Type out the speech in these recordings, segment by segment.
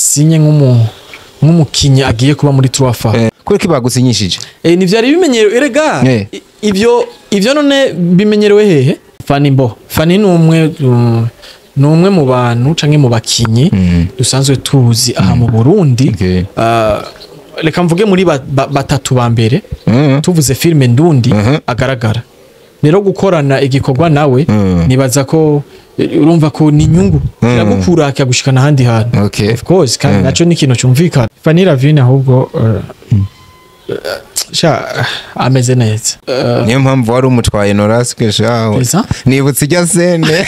Sinye nk'umukinyi agiye kuba muri 3 fa. Kuko bagusinyishije. Ntivyari bimenyerewe erega. Ivyo none bimenyerewe hehe? Fani mbo Fani ni umwe ni umwe mu bantu canke mu bakinyi dusanzwe tuzi aha mu Burundi. Reka mvuge muri batatu ba mbere tuvuze filime ndundi agaragara. Rero gukorana igikorwa nawe nibaza ko urumva ko ni inyungu, kiragukura kikagushikana ahandi hantu. Of course, kandi naco ni ikintu cyumvikana. Fanny Ravine ahubwo sha ameze neza. Niyo mpamvu wari umutwaye Noraske shawe. Eza? Nibutse ijya sende.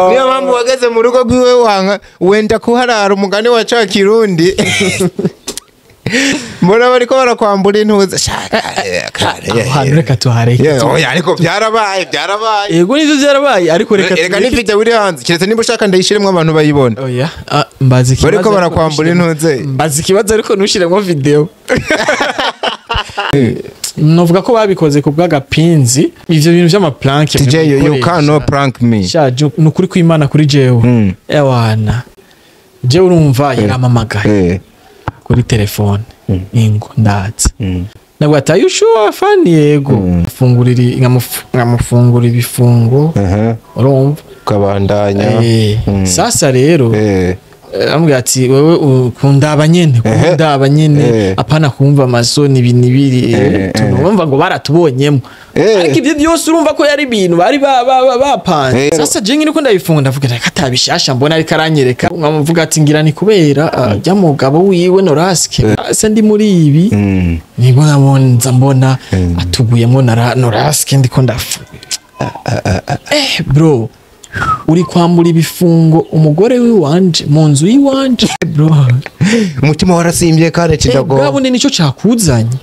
Niyo mpamvu wageze mu rugo rwiwe wanga wenda kuharara, umugani wa ca Kirundi. Mbona bariko barakwambura intuze. Sha, kare, kare. Aho hantu reka tuhareke. Yeah, oya, ariko byarabaye, byarabaye. Yego, nivyo byarabaye, ariko reka Erega tureke. Ni video iri hanze, keretse niba ushaka ndayishiremwo abantu bayibona. Oya, mbaza ikibazo. Bariko Ariko barakwambura intuze. Mbaza ikibazo, ariko ntushiremo video. Novuga ko babikoze ku bw'agapinzi, ivyo bintu vy'ama prank. TJ, you cannot prank me. Sha, ni ukuri kw'Imana kuri jewe. Ewana, jewe urumva yaramamagaye kuri telefone, ingo ndaza. Nabwo ati: "Are you sure, Fani?" "Yego." Fungurira nkamufungura ibifungo. Urumva. Ukabandanya. Sasa rero ambwira ati: "Wewe ukundaba nyene, kundaba nyene, apana kumva amasoni ibi nibiri." Turumva ngo baratubonyemo. Ariko ibyo byose urumva ko yari ibintu bari bapanze. Sasa je nkiri ko ndabifunga, ndavuga reka atabishasha mbona ariko aranyereka, nkamuvuga ati ngira ni kubera jya mugabo wiwe Noraske se ndi muri ibi. Nibwo nabonza mbona atuguyemo na Noraske, ndiko ndafu bro, uri kwambura ibifungo umugore w'iwanje mu nzu y'iwanje, bro. Umutima warasimbye kare kidago. Bwa nicyo cakuzanye.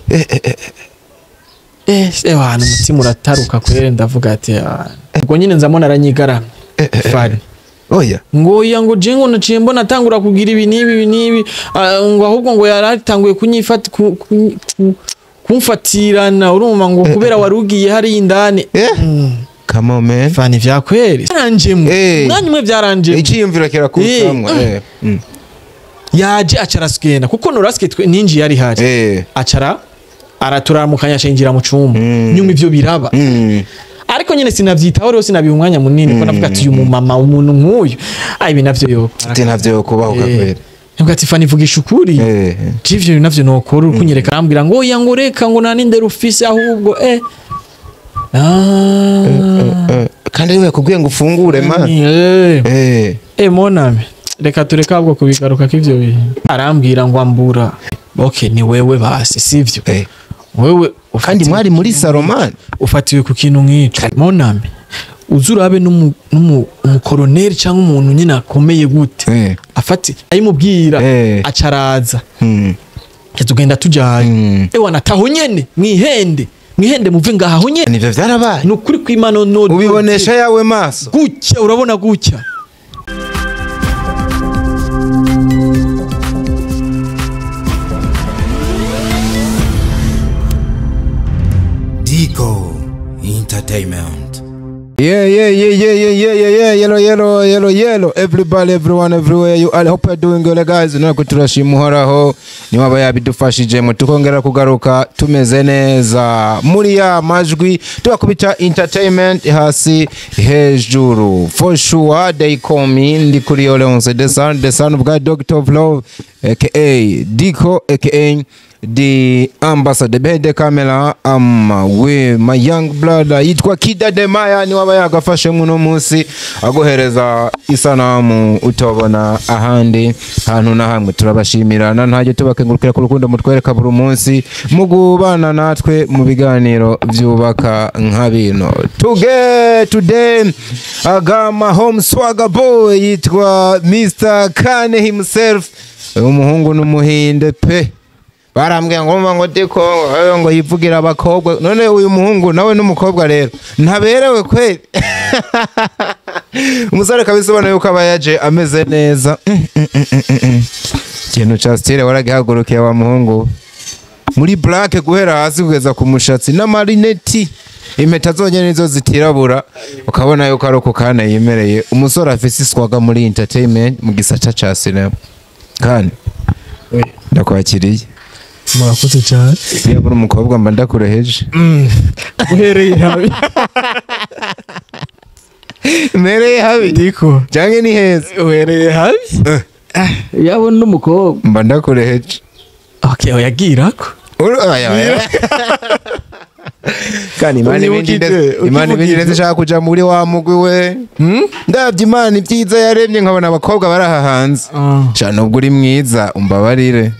Ewana, umutima urataruka kwere, ndavuga ati ah, ubwo nyine nzamona aranyigaramye Fani. Oya. Ngo oya, ngo je ngo naciye mbona atangura kugira ibi n'ibi, ibi n'ibi, ngo ahubwo ngo yaratanguye kunyifata kumfatirana, urumva ngo kubera wari ugiye hariya indani. Come on, man. Fani, vyakweri byaranjemwe. Umwanya umwe byaranjemwe. Icyiyumviro kirakusamwa. Yaje aca araswenda kuko Noraske twe ninjiye ari hari. Acara araturamukanya, ashinjira mu cumba. Nyuma ivyo biraba. Ariko nyine sinavyitaho rero, sinabiha umwanya munini ko navuga ati uyu mumama, umuntu nk'uyu, ibi navyo yo. Ati navyo kubahuka kweri. Nubwo ati: "Fani, vugisha ukuri." Jivyo navyo nokora uri kunyereka, arambwira ngo oya, ngo reka, ngo nta n'indero ufise ahubwo. Kandi ariwe yakubwiye ngo ufungure, man. Mon ami, reka tureke ahubwo kubigaruka k'ivyo bintu. Arambwira ngo ambura. Okay, ni wewe basi, sivyo? Wewe Kandi mwari muri salon, man. Ufatiwe ku kintu nk'ico. Mon ami, uzi urabe n'umukoroneri cyangwa umuntu nyine akomeye gute. Afati ayimubwira, acaraza. Tugenda tujanye. Ewana, taho nyene mwihende, mwihende, muve ngaha aho nyene. Nivyo vyarabaye. Ni ukuri kw'Imana no Ubibonesha yawe maso. Gutya, urabona gutya. Dico Entertainment. Yeah, yellow, yellow, yellow, yellow. Everybody, everyone, everywhere you are. Hope you're doing good, guys. Nako turashima Uhoraho. Niwe aba yabidufashijemo tukongera kugaruka tumeze neza muri ya majwi tubakubita entertainment hasi hejuru. For sure, they call me ndi kuri Leonce, the son of God, Doctor of Love, aka Dico, aka the ambassador. Behind the camera, I'm with my young brother yitwa Kida Demaya, ni waba yagafashe muno munsi aguhereza isanamu utobona ahandi hantu na hamwe. Turabashimirana ntajye tubakengurukira ku rukundo mutwereka buri munsi mu gubana natwe mu biganiro byubaka nka bino. Today agama home swagger boy yitwa Mr. Kane himself. Uyu muhungu n'umuhinde pe. Barambwiye ngo umva ngo Diko ngo yivugira abakobwa, none uyu muhungu nawe n'umukobwa rero ntaberewe kweli. Umusore kabisa ubona yuko aba yaje ameze neza. Ikintu ca style waragihagurukiye wa muhungu, muri black guhera hasi kugeza ku mushatsi n'amarineti. Impeta zonyene nizo zitirabura, ukabona yuko ari uko Kane yemereye umusore afise iswaga muri entertainment mu gisata ca cinema. Kane, ndakwakiriye. Murakoze cyane. Iyo uri umukobwa mba ndakureheje. Uhereye habi. Mpereye habi. Diko. Canke ni heza. Uhereye habi. Yabona umukobwa mba ndakureheje. Okay, oyagirako. Kandi Imana ibindi ndetse nshaka kuja muri wa mugwi we. Ndavye Imana ibyiza yaremye nkabona abakobwa baraha hanze. Cyane ubwo uri mwiza umbabarire.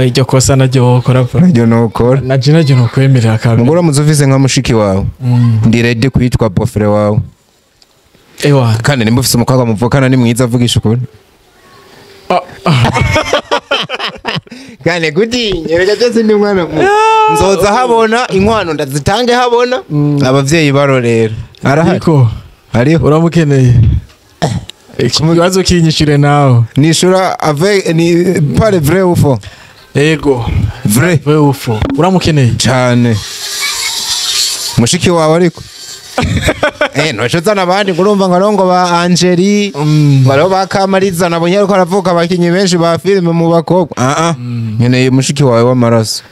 Iryo kosa naryo wokora pa. Naryo nokora. Naje naryo nokwemerera kabiri. Mugora muzufise nka mushiki wawe. Ndi ready kwitwa beau-frère wawe. Ewa. Kandi nimba ufise umukobwa muvukana ni mwiza avugisha ukuri. Kane gutinye reka cyose ndi mwana nzoza habona inkwano ndazitange habona abavyeyi barorera. Arahari hariho uramukeneye. Ikibazo kinyishire nawe nishura avec ni pas vrai ou faux? Ego vrai vrai ou faux? Uramukeneye cyane mushiki wawe ariko. Noco nabandi ngurumva nkarongo ba Angeli baro ba Kamariza nabonye ariko aravuka abakinyi benshi ba filime mu bakobwa. Nkeneye mushiki wawe w'amaraso.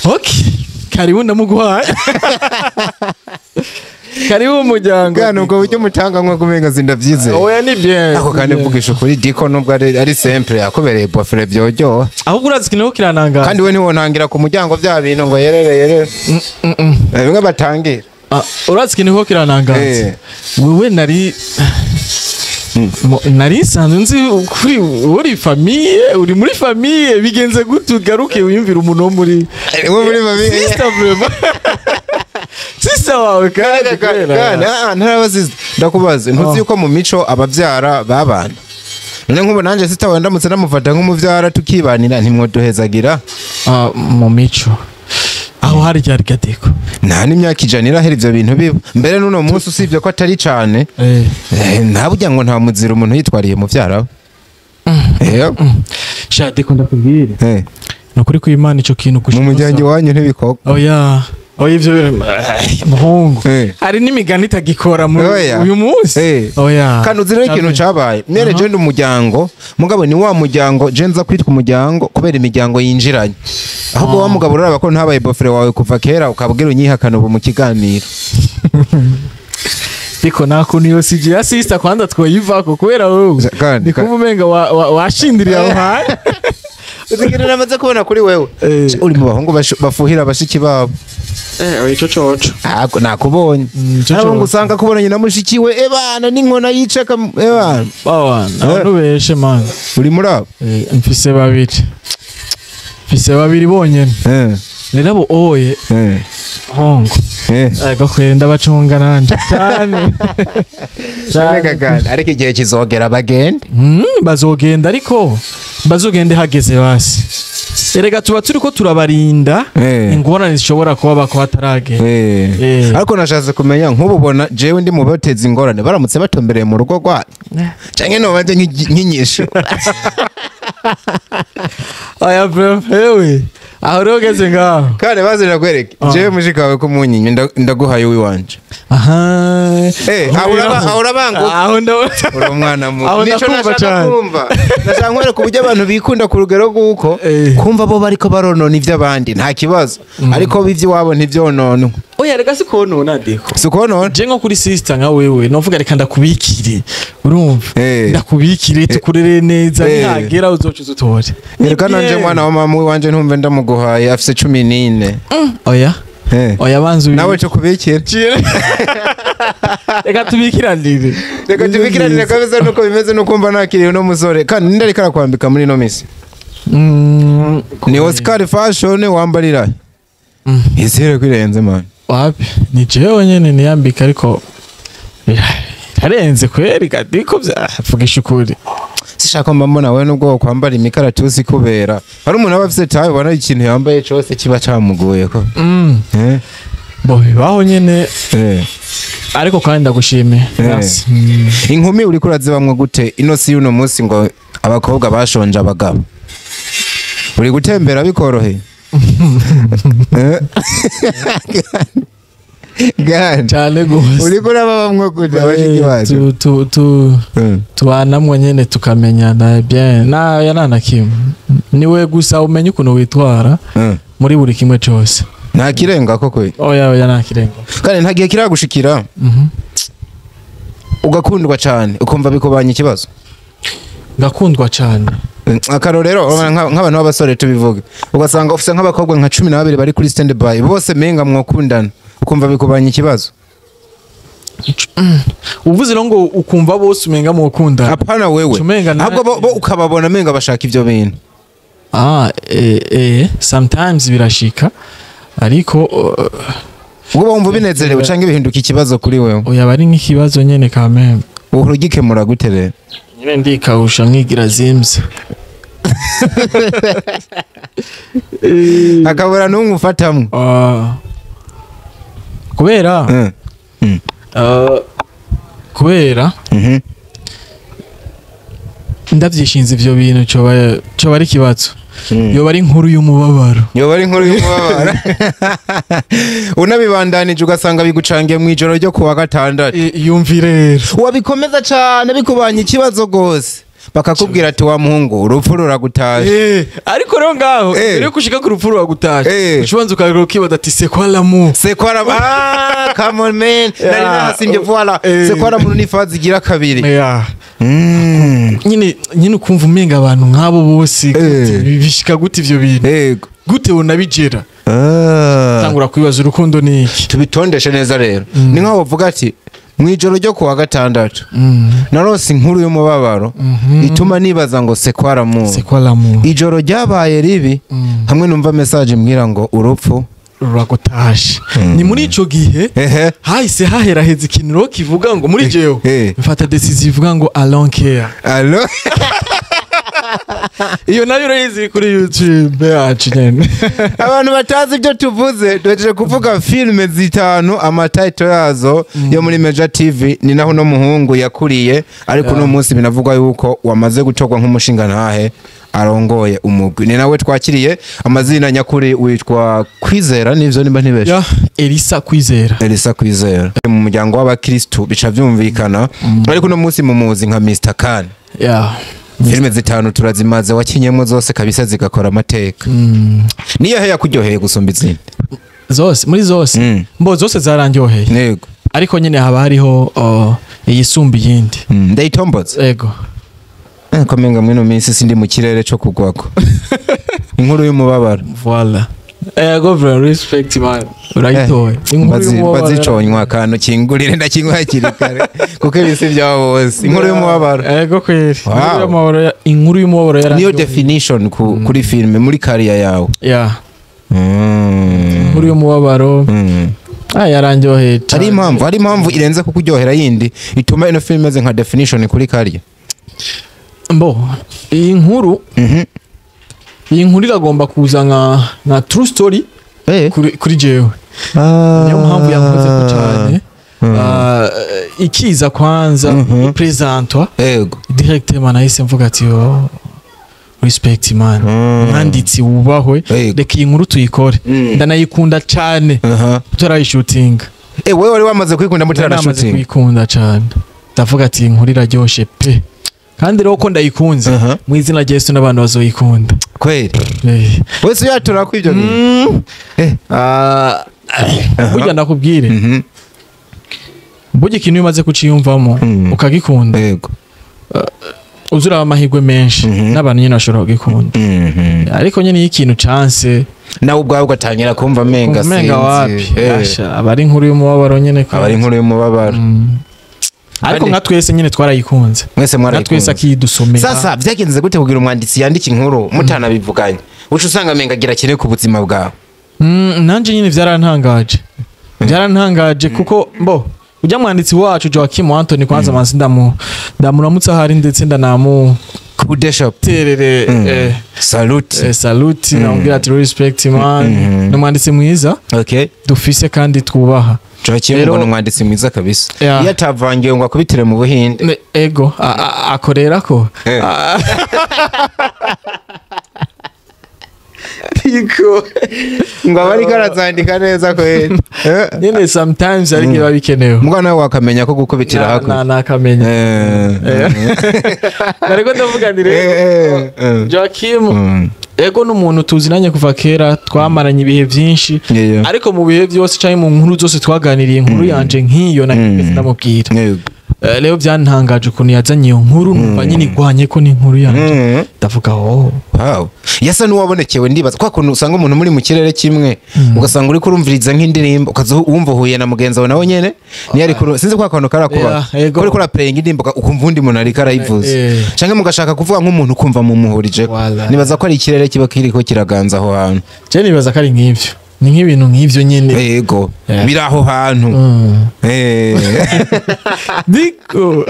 Okay, karibu ndamuguhaye. Karibu muryango. Kandi ubwo buryo mutanga nko kumenga sindavyize. Oya ni bien. Ako kandi mvugisha ukuri Diko nubwo ari simple yakubereye beau-frère byoryoha. Ahubwo urazi kintu kiranangaza. Kandi we ntiwontangira ku muryango vya bintu ngo yerere yerere. Bimwe batangira. Urazi ikintu ko kiranangaza. Wewe nari nsanzwe nzi kuri uri famille, uri muri famille bigenze gute ugaruke wiyumvira umuntu wo muri famille. Sister vraiment. Sister wawe kandi ntarabazize ndakubaza ntuzi yuko mu mico abavyara babana. None nkubo nanje sister wawe ndamutse namufata nk'umuvyara tukibanira ntimwoduhezagira. Mu mico aho hari ryari gateko nta n'imyaka ijana irahera ivyo bintu biba mbere n'uno munsi usibye ko atari cane nta burya ngo nta muzira umuntu yitwariye muvyara we. Sha Diko ndakubwire nukuri ko Imana ico kintu gushika mu muryango wanyu ntibikorwa. Oya oya ivyo muhungu hari n'imigani itagikora muri uyu munsi. Oya kandi uzira ikintu cabaye mwene je ndi umuryango mugabo ni wa muryango je nza kwitwa umuryango kubera imiryango yinjiranye. Ahubwo wa mugabo uraraba ko ntabaye beau-frère wawe kuva kera ukabwira unyihakana ubu mu kiganiro. Diko nakuntu iyo CG ya sister kwanza twoyivako kubera wowe ndi kumumenga washindiriye aho hantu. Uzigira namaze kubona kuri wewe uri mu bahungu bafuhira abashiki babo. Ico coco. Nakubonye. Nabo usanga kubonanye na mushiki we ebana n'inkona yicaka ebana. Bawana abantu beshe man. Uri muri abo? Mfise babiri. Mfise babiri bonyene. Rero abo oye. Hongo. Ariko kwenda bacunga nanje cyane. Cyane ariko igihe kizogera bagende. Bazogenda ariko bazogende hageze basi. Erega tuba turiko turabarinda ingorane zishobora kuba batarage. Ariko nashatse kumenya nk'ububona jewe ndi mu bateza ingorane baramutse batombereye mu rugo rwa canke no baje nk'inyishu. Aya bro, hewe. Aho rero ugeze ngaho. Kandi bazira kwereke jewe mushika wawe ko munyinya ndaguhaye uwiwanje. Aha. Aho urabanguka. Aho ndo. Uri umwana muto. Nico nashaka kumva. Nashaka nkwereka uburyo abantu bikunda ku rugero rw'uko kumva bo bariko baronona ivy'abandi nta kibazo. Ariko bivyo ntivyononwa. Oya rega sikonona Diko. Sikonona. Je nko kuri sister nka wewe novuga reka ndakubikire. Urumva? Ndakubikire tukurere neza ntagera uzoca uzutore. Reka nanje mwana wa mama wanje ntumve ndamuguhaye afise 14. Oya. Oya banzu nawe cyo kubikira. Reka tubikiranire. Reka tubikiranire kabisa nuko bimeze nuko mba nakiriye no musore. Kandi ninde ariko arakwambika muri no misi? Ni Oscar Fashion wambarira. Izere kwirenze man. Wapi? Ni jewe nyene niyambika ariko birarenze kweri Diko byavugisha ukuri. Sishaka mba mbona wewe nubwo kwambara imikaratusi kubera hari umuntu aba afise taye ubona ikintu yambaye cose kiba camugoye ko. Bo bibaho nyene. Ariko kandi ndagushimiye. Inkumi uriko urazibamwe gute ino si uno munsi ngo abakobwa bashonje abagabo? Uri gutembera bikoroheye? Gani Cyane gose. Uriko urababamwo gute abashiki bacu? Tu tubanamwo nyene tukamenyana bien, na ya kimwe niwe gusa umenya ukuntu witwara muri buri kimwe cyose. Nta kirenga koko? Oya, oya, nta kirenga. Kandi nta gihe kiragushikira ugakundwa cyane ukumva bikubanye ikibazo? Ngakundwa cyane? Akarorero, nk'abantu b'abasore tubivuge, ugasanga ufise nk'abakobwa nka 12 bari kuri stand by bose, menga mwokundana, ukumva bikubanye ikibazo. Uvuze rero ngo ukumva bose umenga mukunda? Hapana, wewe. Umenga Ahubwo bo ukababona menga bashaka ivyo bintu. Ah, sometimes birashika, ariko Ubwo wumva binezerewe canke bihinduka ikibazo kuri wewe? Oya, bari nk'ikibazo nyene quand même. Uhora ugikemura gute rero? Nyene ndikawusha nkigira zimze. Akabura n'umwe ufatamwe? Ah. Kubera kubera ndavyishinze ivyo bintu, coba ari ikibazo, yoba ari inkuru y'umubabaro. Yoba ari inkuru y'umubabaro. Unabibandanije ugasanga bigucangiye mu ijoro ryo kuwa gatandatu. Yumvire rero. Wabikomeza cane bikubanye ikibazo gose, bakakubwira ati: "Wa muhungu, urupfu ruragutaje." Ariko rero ngaho, mbere yo kushika ku rupfu ruragutaje, ucubanza ukagira ukibaza ati: "C'est quoi l'amour?" C'est quoi la... Ah, come on man, nari nahasimbye. Voilà. C'est quoi l'amour ni phase igira kabiri. Nyine ukumva umenga abantu nk'abo bose gute, bishika gute ivyo bintu? Gute unabigera? Tangura kwibaza urukundo ni iki. Tubitondeshe neza rero, ni nkaho bavuga ati: "Mu ijoro ryo kuwa gatandatu naronse inkuru y'umubabaro ituma nibaza ngo c'est quoi l'amour." C'est quoi l'amour? Ijoro ryabaye ribi hamwe numva message imbwira ngo urupfu ruragutaje. Ni muri ico gihe hahise haheraheza ikintu rero kivuga ngo muri jewe mfata decision ivuga ngo "I don't care." Allo. Iyo nayo urayizi kuri YouTube yacu nyene. Abantu batazi ibyo tuvuze, duhejeje kuvuga filime zitanu, amatitle yazo yo muri Meja TV. Ni naho uno muhungu yakuriye, ariko uno munsi binavugwa yuko wamaze gutorwa nk'umushingantahe arongoye umugwi. Ni nawe twakiriye. Amazina nyakuri witwa Kwizera, nivyo nimba ntibeshe? Ya, Elisa Kwizera. Elisa Kwizera, mu muryango w'abakristu bica vyumvikana, ariko uno munsi mumuzi nka Mr Khan. Filime zitanu turazimaze, wakinyemo zose kabisa zigakora amateka. Niyo he yakuryoheye gusumba izindi? Zose, muri zose, mbo zose zarandyoheye, ariko nyine haba hariho iyisumba iyindi. Ndayitomboza? Ego. Ko menga mwino minsi sindi mu kirere co kugwako inkuru y'umubabaro. Voilà, ego bro, respect man, urayitoye inkuru y'umubabaro. Baziconywa akantu kingurire ndakinywa hakiri kare, kuko ibisi byabo bose inkuru y'umubabaro. Ego kweri. Wow. Inkuru y'umubabaro Niyo yarandyoheye. definition kuri filime muri career yawe. Ya, inkuru y'umubabaro yarandyoheye Hari cane. impamvu irenze kukuryohera yindi ituma ino filime imeze nka definition kuri career? Mbo iyi nkuru iragomba kuza nka true story kuri jewe. Niyo mpamvu yankoze ko cyane. Ikiza kwanza présentwa directement, nahise mvuga ati: "Oh, respect man, mwanditsi wubahwe." Reka iyi nkuru tuyikore. Ndanayikunda cyane tutarayishutinga. Wewe wari wamaze kwikunda Namaze mutarashooting? kuyikunda cyane, ndavuga ati: "Iyi nkuru iraryoshe pe, kandi rero ko ndayikunze, mu izina rya Yesu n'abantu bazoyikunda." Kweli? Wese uyatura ko ibyo bintu. Burya ndakubwire, burya ikintu iyo umaze kuciyumvamo ukagikunda, uzi uraba amahirwe menshi n'abantu nyine bashobora kugikunda. Ariko nyine iyo ikintu canse, Nawe ubwawe ugatangira kumva menga umenga sinzi. wapi. Asha, aba ari inkuru y'umubabaro nyine. Aba ari inkuru y'umubabaro. Ariko nka twese nyine twarayikunze. Mwese Nka twese mwarayikunze. akidusomera. Sasa byagenze gute kugira umwanditsi yandika inkuru mutanabivuganye, uca usanga menga agira akene ku buzima bwawe? Nanje nyine byarantangaje kuko mbo ujya mwanditsi wacu Joachim Anthony, kwanza mansi ndamuramutsa ahari, ndetse ndanamu Kudeshop. terere Salute. Salute, namubwira ati: "Respect man." Ni umwanditsi mwiza dufise kandi twubaha. Joachim Rero- ngo ni umwanditsi mwiza kabisa. Iyo atavangiwe ngo akubitire mu Buhinde. Ego, akorera ko. Ah. Diko. Ngo aba ariko arazandika neza kweli. Nyene sometimes ariko biba bikenewe. Mbwa nawe wakamenya ko gukubitira hakurya. Nakamenya. Nariko ndavuga nti rero Joachim ego n'umuntu tuzinanye kuva kera, twamaranye ibihe byinshi, ariko mu bihe byose canke mu nkuru zose twaganiriye, inkuru yanje nk'iyo nakigeze ndamubwira. Rero byantangaje ukuntu yazanye iyo nkuru, numva nyine igwanye ko ni inkuru yanje, ndavuga oh wow. Yasa n'uwabonekewe. Ndibaza kwa kuntu usanga umuntu muri mu kirere kimwe, ugasanga uri kurumviriza nk'indirimbo, ukaza wumva uhuye na mugenzi wawe nawe nyene niyo ari kuru, sinzi kwa kantu karakuba uri kura playing indirimbo ukumva undi muntu ariko arayivuza, canke mugashaka kuvuga nk'umuntu ukumva mumuhurije. Nibaza ko ari ikirere kiba kiriko kiraganza aho hantu. Je nibaza ko ari nk'ivyo, ni nk'ibintu nk'ivyo nyene. Yego, biri aho hantu. Diko.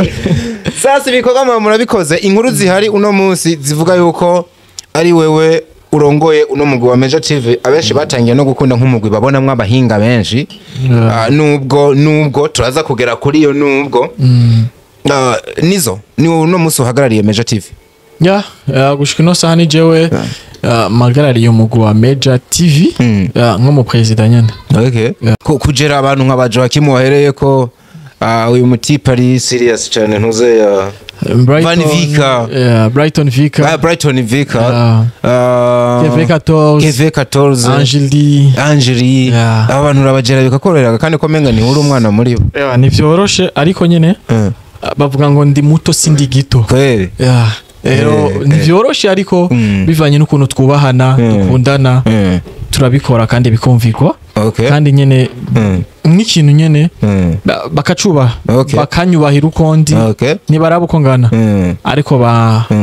Sasa ibikorwa murabikoze, inkuru zihari uno munsi zivuga yuko ari wewe urongoye uno mugwi wa Major TV, abenshi batangiye no gukunda nk'umugwi babonamwo abahinga benshi. Nubwo turaza kugera kuri iyo, nubwo nizo ni uno munsi uhagarariye Major TV. Ya, gushika ino saha ni jewe mpagarariye umugwi wa Major TV nk'umu president nyene. Okay. Kugera abantu nka Joachim wahereye ko uyu mutipe ari serious cyane, ntuze ya Brighton Vika. Brighton Vika. Brighton Vika. KV14. KV14. Angeli. Abantu urabagera bikakorera kandi ko menga ni uri umwana muri bo. Ni vyoroshe ariko nyene bavuga ngo ndi muto sindi gito. Kweli. Rero ni vyoroshe ariko bivanye n'ukuntu twubahana, dukundana, turabikora kandi bikumvikwa. Kandi nyene nk'ikintu nyene bakacubaha, bakanyubahira uko ndi, ntibaraba uko ngana, ariko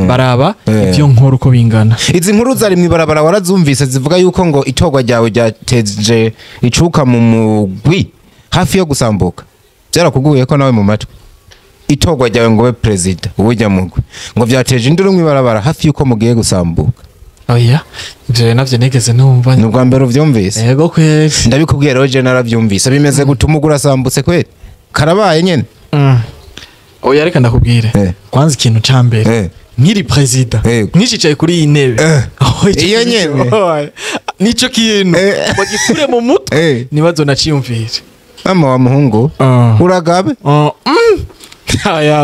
baraba ivyo nkora uko bingana. Izi nkuru zari mw'ibarabara warazumvise zivuga yuko ngo itorwa ryawe ryateje icuka mu mugwi hafi yo gusambuka. Byarakuguye ko nawe mu matwi itorwa ryawe ngo we president ujya mugwi ngo vyateje induru mw'ibarabara hafi yuko mugiye gusambuka. Oya, ivyo navyo nigeze numva. Ni ubwa mbere uvyumvise? Yego kweli. Ndabikubwiye rero je naravyumvise. Bimeze gutuma ugura sambutse kweli? Karabaye nyene. Oya, reka ndakubwire. Kwanza ikintu ca mbere. Nkiri president, nkishicaye kuri iyi ntebe. Iyo nyene. Nico kintu. Bagikure mu mutwe. Nibazo naciyumvire. Mama wa muhungu. Uragabe?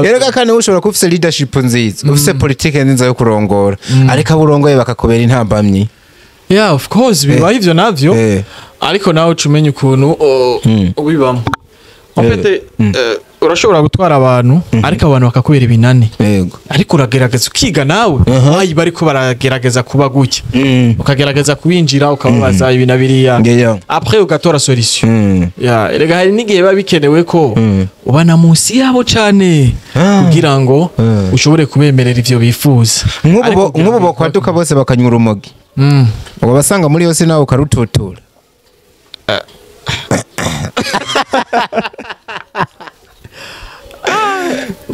Erega kandi ushobora kuba ufise leadership nziza, ufise politike nziza yo kurongora, ariko aburongoye bakakubera intambamyi. Yeah, of course bibaye ivyo navyo. Ariko nawe ucumenye ukuntu ubibamo. En fait, urashobora gutwara abantu ariko abantu bakakubera ibinani. Ariko uragerageza ukiga nawe, ayi bariko baragerageza kuba gutya. Ukagerageza kubinjira ukababaza ibi na biriya. Après ugatora solution. Yeah, erega hari n'igihe biba bikenewe ko ubana munsi yabo cane kugira ngo ushobore kubemerera ivyo bifuza. Nk'ubu bokwaduka bose bakanyura urumogi. Ubwo basanga muri yose nawe ukarututura.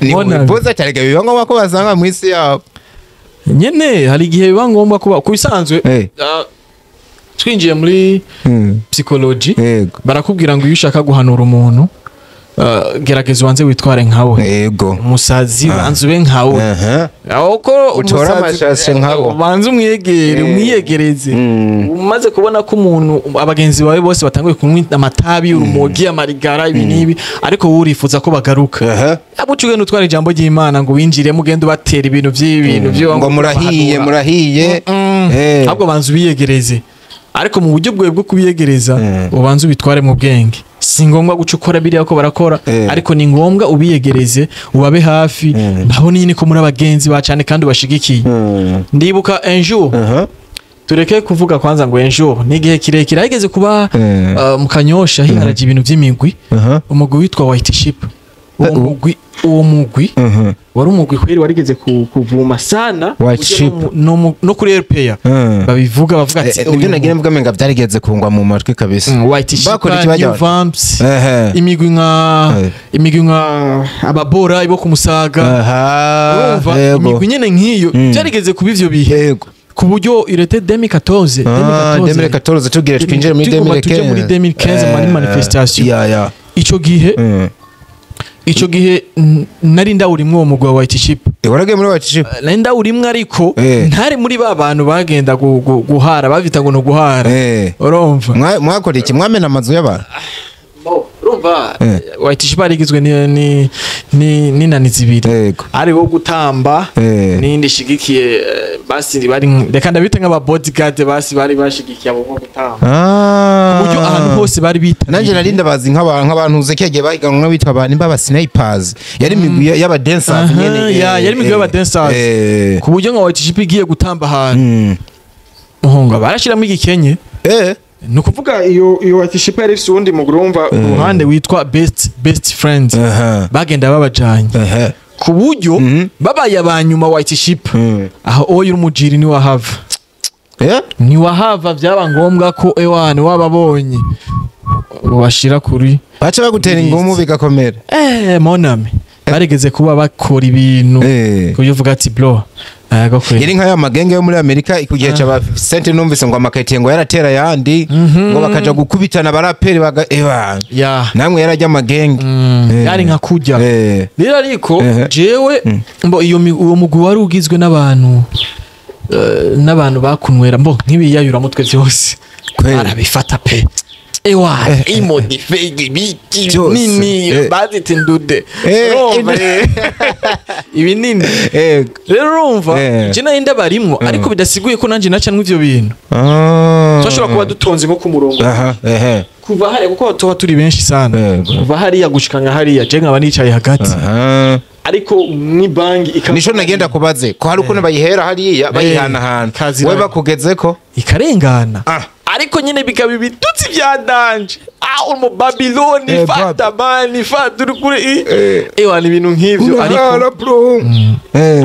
Ni boza cyane biba ngombwa ko basanga mu isi yabo. Nyene hari igihe biba ngombwa kuba kubisanzwe. Twinjiye muri psychology, barakubwira ngo iyo ushaka guhanura umuntu gerageza ubanze witware nkawe. Yego. Umusazi banze ube nkawe. Uko utora amashashe nkabo. Banze umwegere, umwiyegereze. Umaze kubona ko umuntu abagenzi bawe bose batanguye kunywa amatabi, urumogi, amarigara, ibi nibi, ariko wowe urifuza ko bagaruka. Abucu ugenda utwara ijambo ry'Imana ngo winjire mugende ubatera ibintu by'ibintu byo ngo murahiye murahiye. Ahubwo banze ubiyegereze. Ariko mu buryo bwawe bwo kubiyegereza ubanze ubitware mu bwenge. Si ngombwa guca ukora biriya ko barakora, ariko ni ngombwa ubiyegereze, ubabe hafi, nabo nyine ko muri abagenzi ba cyane kandi ubashigikiye. Ndibuka un jour, tureke kuvuga kwanza ngo un jour, ni igihe kirekire hageze kuba mu Kanyosha hiharaje ibintu by'imigwi, umugwi witwa White Ship. Uwo mugwi wari umugwi kweri warigeze kuvuma sana no kuri RPA babivuga bavuga ati nibyo nagira mvuga menga byarigeze kungwa mu matwi kabisa. White Ship, New Vamps, imigwi nka ababora ibo kumusaga, imigwi nyene nk'iyo byarigeze kuba ivyo bihe ku buryo irete 2014 2014 tugire twinjire muri 2015 muri 2015 muri manifestation. Ico gihe Ico gihe nari ndawurimwo uwo mugwi wa White Ship. Waragiye muri White Ship? Nari ndawurimwo, ariko ntari muri ba bantu bagenda guhara, bavita ngo ni uguhara. Urumva? Mwakora iki? Mwamena amazu y'abantu? Urumva, White Ship yarigizwe n'inani zibiri, ari wo gutamba n'indi ishigikiye, basi bari reka ndabite nk'aba bodyguard, basi bari bashigikiye abo nko gutamba, ku buryo ahantu hose bari bitabiriye. Nanjye nari ndabazi nk'abantu uzi kigiye bahiganwa n'abitwa ba nimba aba snipers, yari imigwi y'aba dancers nyene. Ya, yari imigwi y'aba dancers. Ku buryo nka White Ship igiye gutamba ahantu, muhunga barashiramo igikenye. Ni ukuvuga iyo White Ship yari ifise uwundi mugwi, urumva, uruhande witwa best friends. Bagenda babajanye, ku buryo babaye abanyuma White Ship, aho oyo urumujiri niwahava. Niwahava, byaba ngombwa ko ewana wababonye ubashira kuri Baca bagutera ingumu bigakomera. Mon ami, barigeze kuba bakora ibintu ku buryo uvuga ati: "Bro, ego kweli." Yari nka ya magenge yo muri Amerika ku gihe c'aba Sente, numvise ngo amaketiye ngo yaratera yandi, ngo bakaja gukubitana abaraperi baga eba. Namwe yarajya amagenge. Yari nka kurya rero, ariko jewe mbo iyo uwo mugwi wari ugizwe n'abantu bakunywera mbo nk'ibiyayuramutwe byose. Kweli. Arabifata pe, ewa imodife ibiki Byose. nini, bazita indude. Urumva, ibinini. Rero urumva, je nari ndabarimwo, ariko bidasiguye ko nanje nacanwa ivyo bintu. Twashobora kuba dutonze nko ku murongo, Aha, ehe. kuva hariya, kuko tuba turi benshi sana, kuva hariya gushika nka hariya, je nkaba nicaye hagati, ariko mw'ibanki Nico nagenda kubaze ko hari ukuntu bayihera hariya bayihanahana, Kaziranye. we bakugezeko. Ikarengana. Ariko nyine bikaba ibitutsi bya danger, ah, uri mu Babiloni. Fata mani, fata uri kuri ewa, ni ibintu nk'ivyo, ariko Urahara, bro.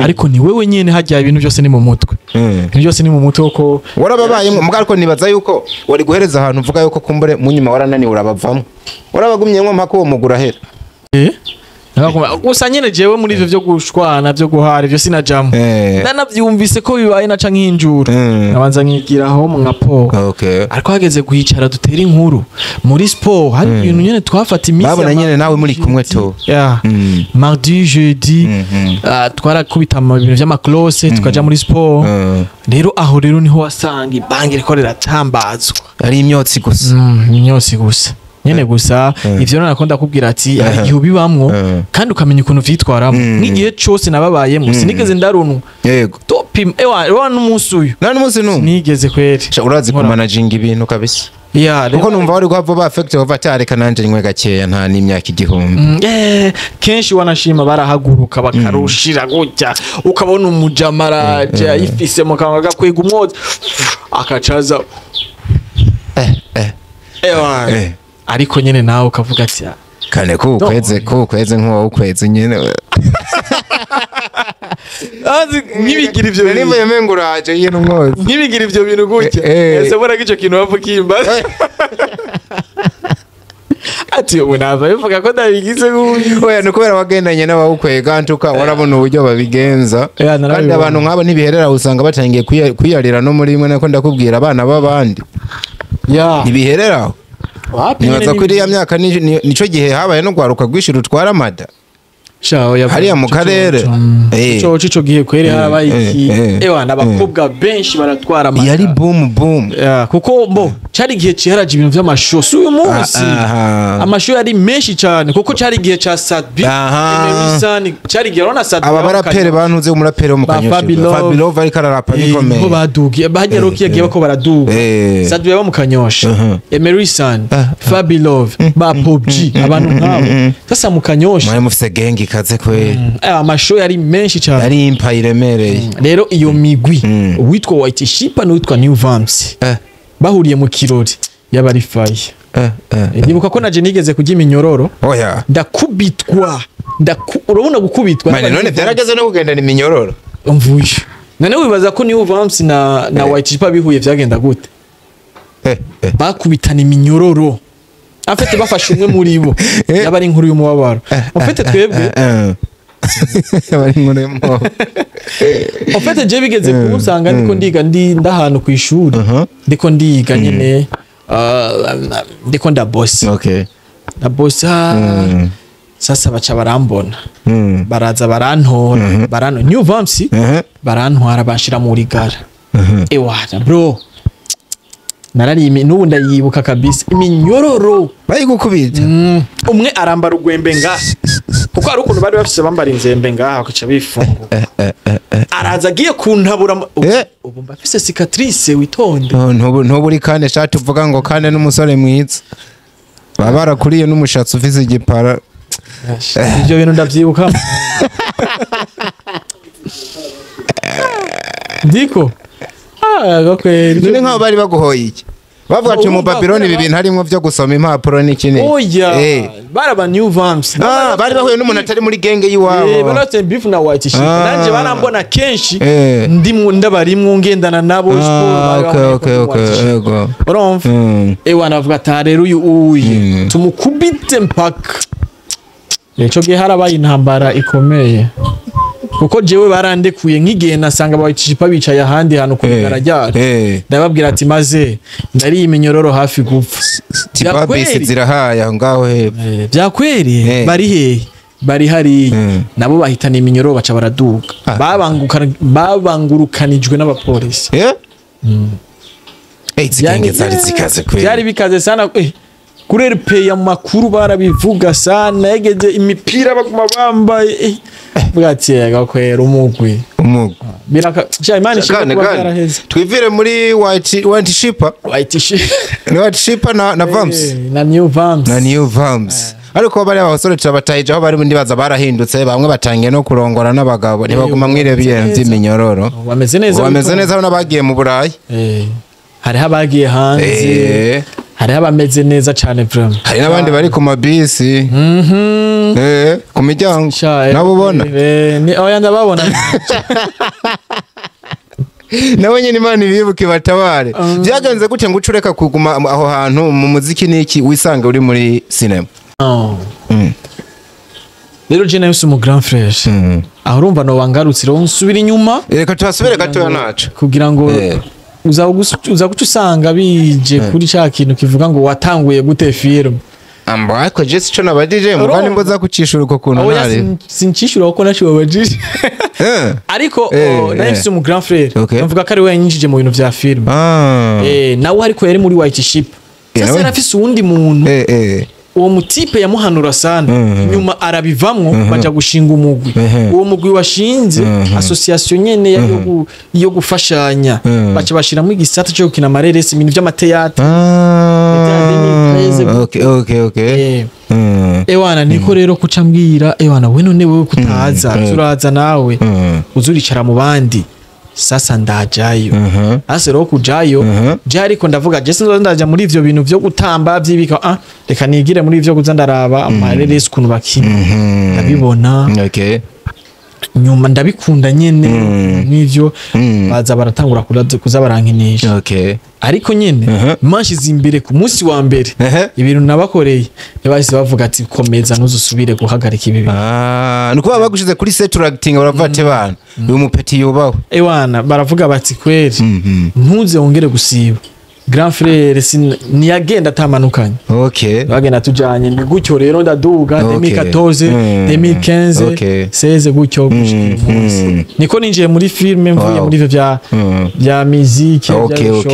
Ariko ni wewe nyene, hajya ibintu byose ni mu mutwe. Ibintu byose ni mu mutwe ko Warababayemo mbwa, ariko nibaza yuko wari guhereza ahantu uvuga yuko kumbure mu nyuma warananiwe urabavamo, warabagumyemo mpaka uwo mugura ahera. Gusa nyene jewe muri ivyo vyo gushwana, vyo guhara, ivyo sinajamwo. Nanavyumvise ko bibaye, naca nkinjura, nkabanza nkigiraho nka po. Ariko hageze kwicara dutera inkuru muri sport, hari ibintu nyene twafata iminsi Babona nyene nawe muri kumwe to. Yeah. Mardi, jeudi, twarakubita ibintu vy'amaklose, tukaja muri sport. Rero aho rero niho wasanga ibangi riko riratambazwa. Ari imyotsi gusa. Imyotsi gusa nyene gusa. Ivyo rero nakunda kubwira ati hari igihe ubibamwo kandi ukamenya ukuntu vyitwaramo. Nk'igihe cose nababayemo sinigeze ndarunwa. Topim, ewa ewa, n'umunsi uyu. Nta n'umunsi n'umwe. Nigeze kweri. Sha, urazi kumanaginga ibintu kabisa. Ya. Kuko numva wari guhava ba affect bava cyareka nanje nywe gakeya, nta n'imyaka 1000. Kenshi wanashima barahaguruka bakarushira gutya, ukabona umujamaraje ayifise mu kanwa, agakwega umwotsi, akacaza. Ewa. Ariko nyene nawe ukavuga ati: "Ah, Kane kukweze kukweze nk'uwo ukweze nyene. Azi nkibigira ivyo bintu." Nimba yemenga uraje yino umwotsi. Nkibigira ivyo bintu gutya. Ese mbona ko ico kintu bapfa kimba ati ubu nava bivuga ko ndabigize nk'uyu. Oya, ni kubera wagendanye n'abawukwega ntuka warabona uburyo babigenza. Narabibona. Kandi abantu nk'abo ntibiherera, usanga batangiye kwiyarira no muri rimwe, nako ndakubwira abana b'abandi. Ntibiherera aho. Wapi. Nibaza ko iriya myaka nico gihe habaye no gwaruka rwinshi rutwara amada. Sha, oya, Hariya mu karere. Ico gihe kweri harabaye iki, ewa, n'abakobwa benshi baratwara amada. Yari boom boom. Ya, kuko mbo cari igihe ciharaje ibintu vy'amasho, si uyu munsi. Amasho yari menshi cyane, kuko cari igihe ca Sadbi, Emerson, cari igihe urabona Sadbi Aba barapere bantuze, umurapere wo mu Ba Kanyosha. Fabilove. Fabilove ariko ararapa bikomeye. Niho badugiye bahagera uko yagiye bako baraduga. Sadbi yaba mu Kanyosha, Emerson, Fabilove, ba Pop G, abantu nk'abo sasa mu Kanyosha. Mwari mufise gang ikaze kweri. Amasho yari menshi cyane. Yari impa iremereye. Rero iyo migwi, uwitwa White Shipa n'uwitwa New Vamps, bahuriye mu kirori, yaba ari fire. Ndibuka ko naje nigeze kurya iminyororo. Oya. Ndakubitwa, urabona gukubitwa. Mane none byarageze no kugendana iminyororo? Mvuye none wibaza ko New Vamps na White Shipa bihuye vyagenda gute? Bakubitana iminyororo afite bafashe umwe muri bo, yaba ari inkuru y'umubabaro. En twebwe Bari inkuru y'umubabaro. En fait je bigeze kunsanga ndiko ndiga, ndi ndahantu ku ishuri, ndiko ndiga nyene, ndiko ndabosa. Ndabosa. Sasa baca barambona, baraza barantora, barano New Vamps, barantwara banshira muri gara. Ewana bro, narari n'ubu ndayibuka kabisa iminyororo Bayigukubita? Umwe arambara ugwembe ngaha, kuko hari ukuntu bari bafise bambara inzembe ngaha bakaca bifunga. Araza agiye kuntabura ubu mba mfise cicatrice, witonde. No, ntubu uri kane shati uvuga ngo kane n'umusore mwiza, baba barakuriye n'umushatsi ufise igipara. Ibyo bintu ndavyibuka ndiko gakweri. None nk'aho bari baguhoye iki? Bavuga ati mu Urumva Babylon ibi kubera bintu harimwo byo gusoma impapuro n'iki n'iki? Oya, baraba New Vamps. Ah, bari bahuye n'umuntu atari muri genge y'iwabo. Bari bafite beef na White Ship. Nanje barambona kenshi ndimwo, ndabarimwo, ngendana nabo sport, bari bambonye ko ndi White Ship. Urumva, ewa navuga ati "Ah, rero uyu uye tumukubite mpaka." Ico gihe harabaye intambara ikomeye, kuko jewe barandekuye nk'igihe nasanga aba White Ship bicaye ahandi hantu ku bigara ryacu. Ndababwira ati maze ndariye iminyororo hafi gupfa. Tiba bisi Vyakweri? zirahaye aho ngaho hepfo. Vyakweri? Bari hehe? Bari hariya. Nabo bahitana iminyororo, baca baraduga. Babangurukanijwe n'abapolisi. Izi genge zari zikaze kweli. Byari bikaze sana, kuri RP ya makuru barabivuga sana, yegeze imipira baguma bambaye, vuga ati yega kwera umugwi. Umugwi. Biraka sha, Imana ishimwe Kane kuba kane. byaraheze. Twivire muri White Shipper. White Ship. Ni White Shipper na Vamps. Na New Vamps. Na New Vamps. Ariko bari abasore turabatahije aho bari, ndibaza barahindutse, bamwe batangiye no kurongora n'abagabo, ntibaguma mwire Bameze neza. by'iminyoro. Bameze neza. Bameze neza n'abagiye mu Burayi. Hariho abagiye hanze, hariho abameze neza cyane vraiment. Hari n'abandi bari ku mabisi, ku miryango. Sha, nabo ubona. Oya, ndababona. Nawe nyine Imana ibibuke batabare. Byagenze gute ngo uce ureka kuguma aho hantu mu muziki n'iki, wisange uri muri sinema? Oh. Rero je nayo umu grand frère, aho urumva no wangarutse rero nsubira inyuma. Reka tuhasubire gatoya naco. Kugira ngo uza guca usanga bije kuri ca kintu kivuga ngo watanguye gute film. Amba ariko je sico nabajije mugani Urumva? mboza kucishura uko kuntu Oya, ntari. Sincishura kuko nacibabajije, ariko oh, nayo mfise umu grand frère, mvuga ko ari we yanyinjije mu bintu vya film. Nawe ariko yari muri White Ship. Sasa nawe? yari afise uwundi muntu, uwo mutipe yamuhanura sana, nyuma arabivamwo, baja gushinga umugwi. Uwo mugwi washinze association nyene yo gufashanya, baca bashiramo igisata cyo gukina amareresi, ibintu vy'amateyatre. 2013. Okay. Ewana niko rero kuca mbwira ewana we none wewe kutaza, turaza nawe, uzuricara mu bandi. Sasa ndajayo. Ase rero kujayo je, ariko ndavuga je sinzoza ndaja muri ivyo bintu vyo gutamba vyibika, reka nigire muri ivyo kuza ndaraba amareresi ukuntu bakina, ndabibona. Nyuma ndabikunda nyene n'ivyo, baza baratangura kuza barankinisha. Ariko nyene manshize imbere ku munsi wa mbere, ibintu nabakoreye, ntibahise bavuga ati komeza, ntuzusubire guhagarika ibi bintu. Ah, nukuba bagushize kuri set acting, baravuga ati bana uyu mupeti yubahwe. Ewana baravuga bati kweri ntuze wongere gusiba. Grand frère ntiyagenda atamanukanye. Bagenda tujanye, ni gutyo rero ndaduga 2014, 2015, 16 gutyo gushika uyu munsi. Niko ninjiye muri filme mvuye muri ivyo vya musique, vya show.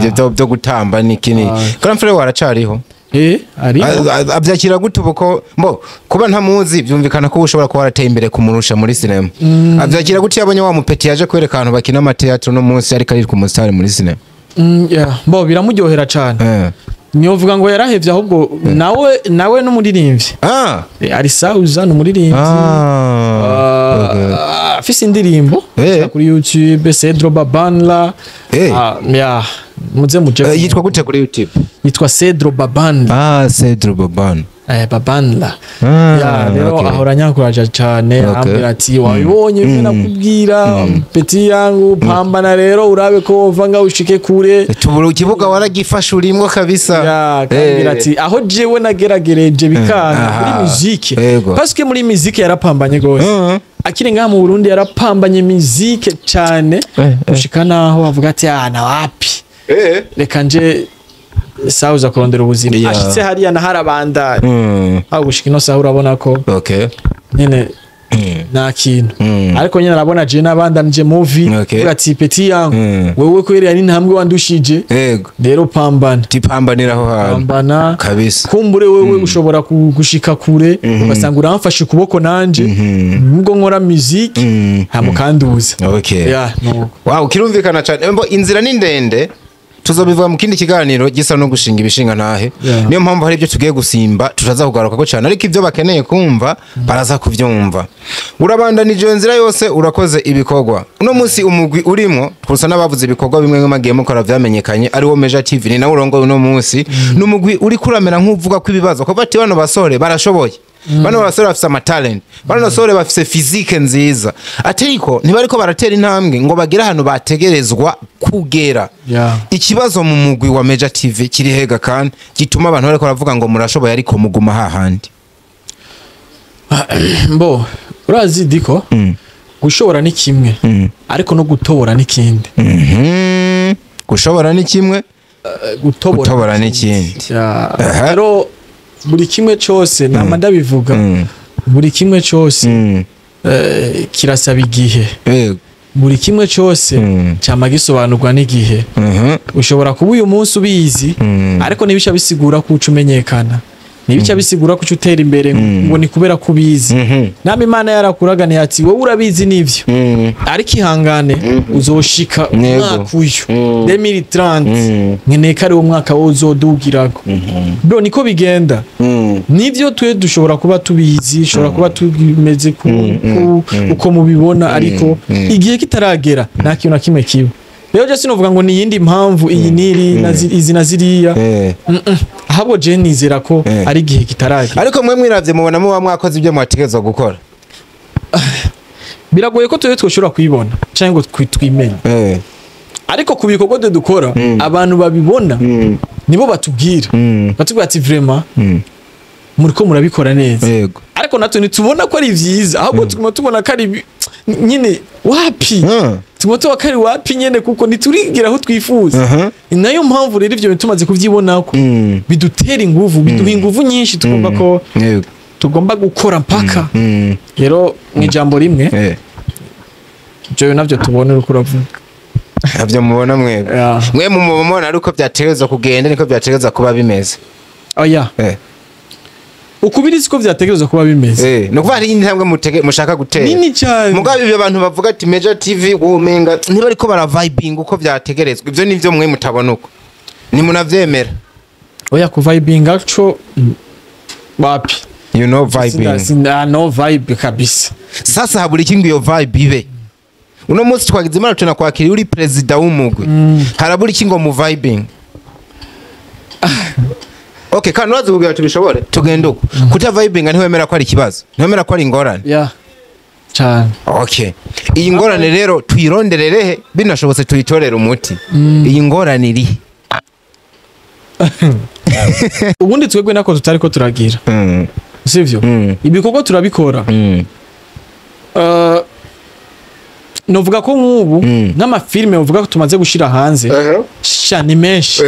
Ibyo byo gutamba niki ni. Grand frère waracariho? Ariko Abyakira gute ubu ko mbo kuba ntamuzi, byumvikana ko ushobora kuba warateye imbere kumurusha muri sinema? Abyakira gute yabonye wa mupeti yaje kwereka ahantu bakina amateatro no munsi ariko ari ku musitari muri sinema? Yeah. Bo biramuryohera cane. Nyovuga ngo yarahevye, ahubwo nawe n'umuririmbyi. Ari sauza ni umuririmbyi. Afise indirimbo kuri YouTube, Cedro Babanla. Yeah, muze muje. Yitwa gute kuri YouTube? Yitwa Cedro Babanla. Ah, Cedro Baban. Babanla. Ya rero ahora anyankuraja cane, ambwira ati wabibonye ibyo nakubwira, petit yangu, pambana rero urabe ko wova ngaho ushike kure. Tubura ikibuga waragifashe urimwo kabisa. Ya, akambwira ati aho jewe nageragereje bikanga muri musique, parce que muri musique yarapambanye gose. Akiri ngaha mu Burundi yarapambanye musique cane, gushika naho avuga ati ah, na wapi, reka nje Sawa, uza kurondera ubuzima. Ashitse hariya na harabandanya, aho gushika ino saha urabona ko nyene nta kintu, ariko nyene arabona je nabandanije movie. Avuga ati: "Petit yangu, wewe kweri ari intambwe wandushije, rero pambana." Tipambanira aho hantu. Pambana. Kabisa. Kumbure wewe ushobora gushika kure, ugasanga uramfashe ukuboko nanje nubwo nkora music, hamukanduza. Yeah, nuko. Wow, kirumvikana cyane. Mbo inzira ni ndende, tuzobivuga mu kindi kiganiro gisa no gushinga ibishinga ntahe. Niyo mpamvu hari ibyo tugiye gusimba tutaza kugaruka ko cyane, ariko ibyo bakeneye kumva baraza kubyumva. Urabandanije iyo nzira yose, urakoze ibikorwa. Uno munsi umugwi urimo twusa n'abavuze ibikorwa bimwe mwagiye mukora vyamenyekanye, ari wo Meja TV, ni nawe urongoye uno munsi. Ni umugwi uri kuramera nk'uvuga ko ibibazo kuva ati bano basore barashoboye, bano basore bafise amatalent, bano basore bafise physique nziza, ariko ntibariko baratera intambwe ngo bagere ahantu bategerezwa kugera. Ikibazo mu mugwi wa Meja TV kiri hega kandi gituma abantu bariko baravuga ngo murashoboye ariko muguma hahandi? Mbo urazi diko, gushobora ni kimwe, ariko no gutobora ni kindi. Gushobora ni kimwe, gutobora gutobora ni ikindi. Yeah. Rero buri kimwe cyose, nama ndabivuga, buri kimwe cyose kirasaba igihe. Buri kimwe cyose cyama gisobanurwa n'igihe. Ushobora kuba uyu munsi ubizi, ariko ntibica bisigura ko uca umenyekana, ntibica bisigura ko uca utera imbere ngo ni kubera ko ubizi. Nama Imana yarakuraganiye ati: "Wowe urabizi nivyo, ariko ihangane, uzoshika umwaka uyu 2030, nkeneye ko ari wo mwaka wowe uzodugirako." Bro, niko bigenda. Nivyo, twe dushobora kuba tubizi, ushobora kuba tumeze uko mubibona, ariko igihe kitaragera nta kintu na kimwe kiba. Rero je sinovuga ngo ni iyindi mpamvu iyi niri na izi na ziriya. Ahubwo je nizera ko ari igihe kitaragera. Ariko mwe mwiravye mubona muba mwakoze ibyo mwategerezwa gukora? Biragoye ko twe twoshobora kuyibona cyangwa ngo twimenye, ariko ku bikorwa twe dukora, abantu babibona nibo batubwira, batubwira ati: "Vraiment, muriko murabikora neza." Ariko natwe ntitubona ko ari vyiza, ahubwo tuguma tubona ko ari nyine wapi, tuguma tubona ko ari wapi nyene, kuko ntiturigira aho twifuza. Ni nayo mpamvu rero ivyo bintu tumaze kuvyibonako bidutera inguvu, biduha inguvu nyinshi, twumva ko tugomba gukora mpaka. Rero mu ijambo rimwe, ibyo navyo tubona uriko uravuga. Ntabyo mubona mwebwe? Yeah. Mwe mumubona ari uko byategerezwa kugenda, niko byategerezwa kuba bimeze? Oya. Ukubiri siko vyategerezwa kuba bimeze. Ni ukuvuga hari intambwe mushaka gutera nini cyane. Mugabo ibyo abantu bavuga ati Meja TV womenga niba ariko baravibinga uko byategerezwa, ibyo nivyo mwe mutabona uko nimunavyemera? Oya, kuvibinga co wapi. You know vibing. Sinda no vibe kabisa. Sasa habura iki ngo iyo vibe ibe? Uno munsi twagize Imana tunakwakira uri perezida w'umugwi, harabura iki ngo mu vibing? Okay, kandi urazi kugira tubishobore tugenda uko kuta vibinga, ntiwemera ko ari ikibazo, ntiwemera ko ari ingorane? Yeah, cyane. Okay, iyi ngorane rero tuyironderere he, binashobotse tuyitorere umuti? Iyi ngorane iri Ubundi twebwe nako tutari ko turagira, sivyo? Ibikorwa turabikora. Novuga ko nk'ubu n'amafilime uvuga ko tumaze gushira hanze sha ni menshi,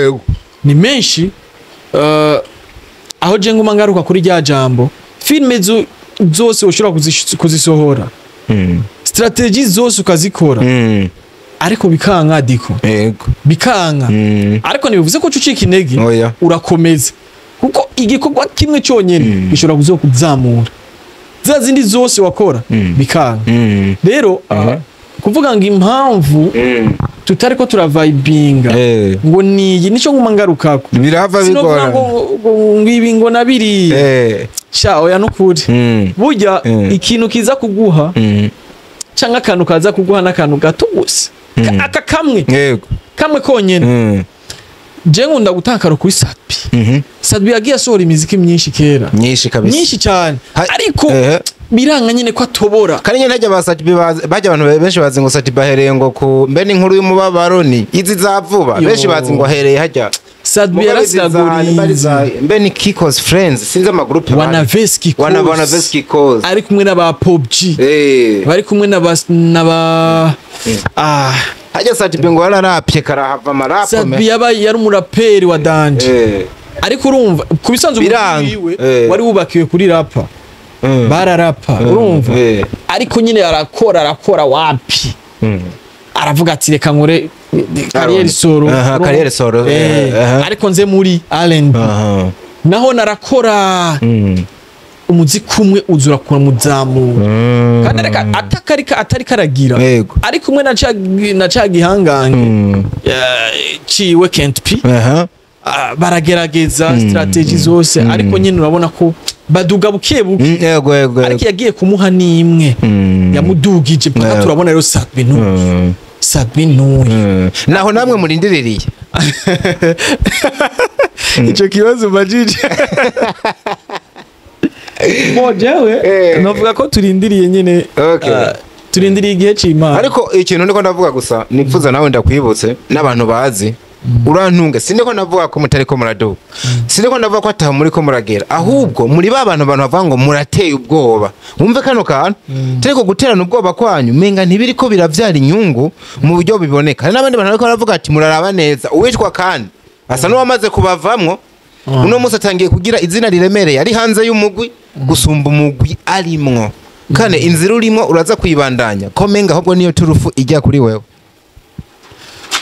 ni menshi. Aho je nguma ngaruka kuri rya jambo, filime zose ushobora kuzisohora, strategy zose ukazikora, ariko bikanka diko. Bikanka, ariko ntibivuze ko ucika intege. Oya. Urakomeza, kuko igikorwa kimwe cyonyine gishobora kuzokuzamura za zindi zose wakora bikanka. Rero kuvuga ngo impamvu tutari ko turavibinga ngo niyi, nico nguma ngarukako. Birahava sinovuga bigorana. ngo ibi ngo nabiriya. Sha oya, nukuri. Burya ikintu kiza kuguha canke akantu kaza kuguha n'akantu gato gusa, aka kamwe, kamwe konyene. Je nkunda gutakara kuri Sat-B. Sat-B yagiye asohora imiziki myinshi kera. Nyinshi kabisa. Myinshi cyane, ariko biranga nyine ko atobora. Kandi nyine ntajya ba Sat-B bajya, abantu benshi bazi ngo Sat-B ahereye ngo ku mbe n'inkuru y'umubabaro ni izi za vuba. Yo. Benshi bazi ngo ahereye hajya. Sat-B Mugabe izi yarasiragurinze. Mbe ni Kikos Friends, sinzi amagroupe. Wanaveski. Wana Wanaveski Cause. Ari kumwe n'aba Pop G, bari kumwe n'aba ah Hajya Sat-B ngo yararapye karahava amarapo. Sat-B yabaye yari umuraperi wa danger. Ariko urumva ku bisanzwe Biranga. umuziki wiwe wari wubakiwe kuri rapa, bararapa, urumva, ariko nyine arakora, arakora, wapi, aravuga ati: "Reka nkore carrière solo." Aha, carrière solo, aha. Ariko nze muri R&B, naho narakora umuziki umwe uzura kuramuzamura, kandi reka atakarika atari karagira, ari kumwe na ca gihangange ciwe Kent P. Baragerageza strategy zose, ariko nyine urabona ko baduga buke buke. Yego yego. Ariko yagiye kumuha n'imwe yamudugije mpaka turabona rero Sat-B n'uyu, Sat-B n'uyu. Naho namwe murindiririye. Ico kibazo mbajije bo, jewe novuga ko turindiriye nyine, turindiriye igihe c'Imana. Ariko ikintu ndiko ndavuga gusa nipfuza nawe ndakwibutse n'abantu bazi, urantunge, sindiko ndavuga ko mutariko muraduga, sindiko ndavuga ko ataho muriko muragera, ahubwo muri ba bantu abantu bavuga ngo murateye ubwoba. Wumve kano kantu, turiko guterana ubwoba kwanyu menga ntibiriko biravyara inyungu mu buryo biboneka. Hari n'abandi bantu bariko baravuga ati: "Muraraba neza, uwitwa kandi asa n'uwamaze kubavamwo, uno munsi atangiye kugira izina riremereye ari hanze y'umugwi gusumba umugwi arimwo." Kane inzira urimo uraza kuyibandanya ko menga ahubwo niyo turufu ijya kuri wewe.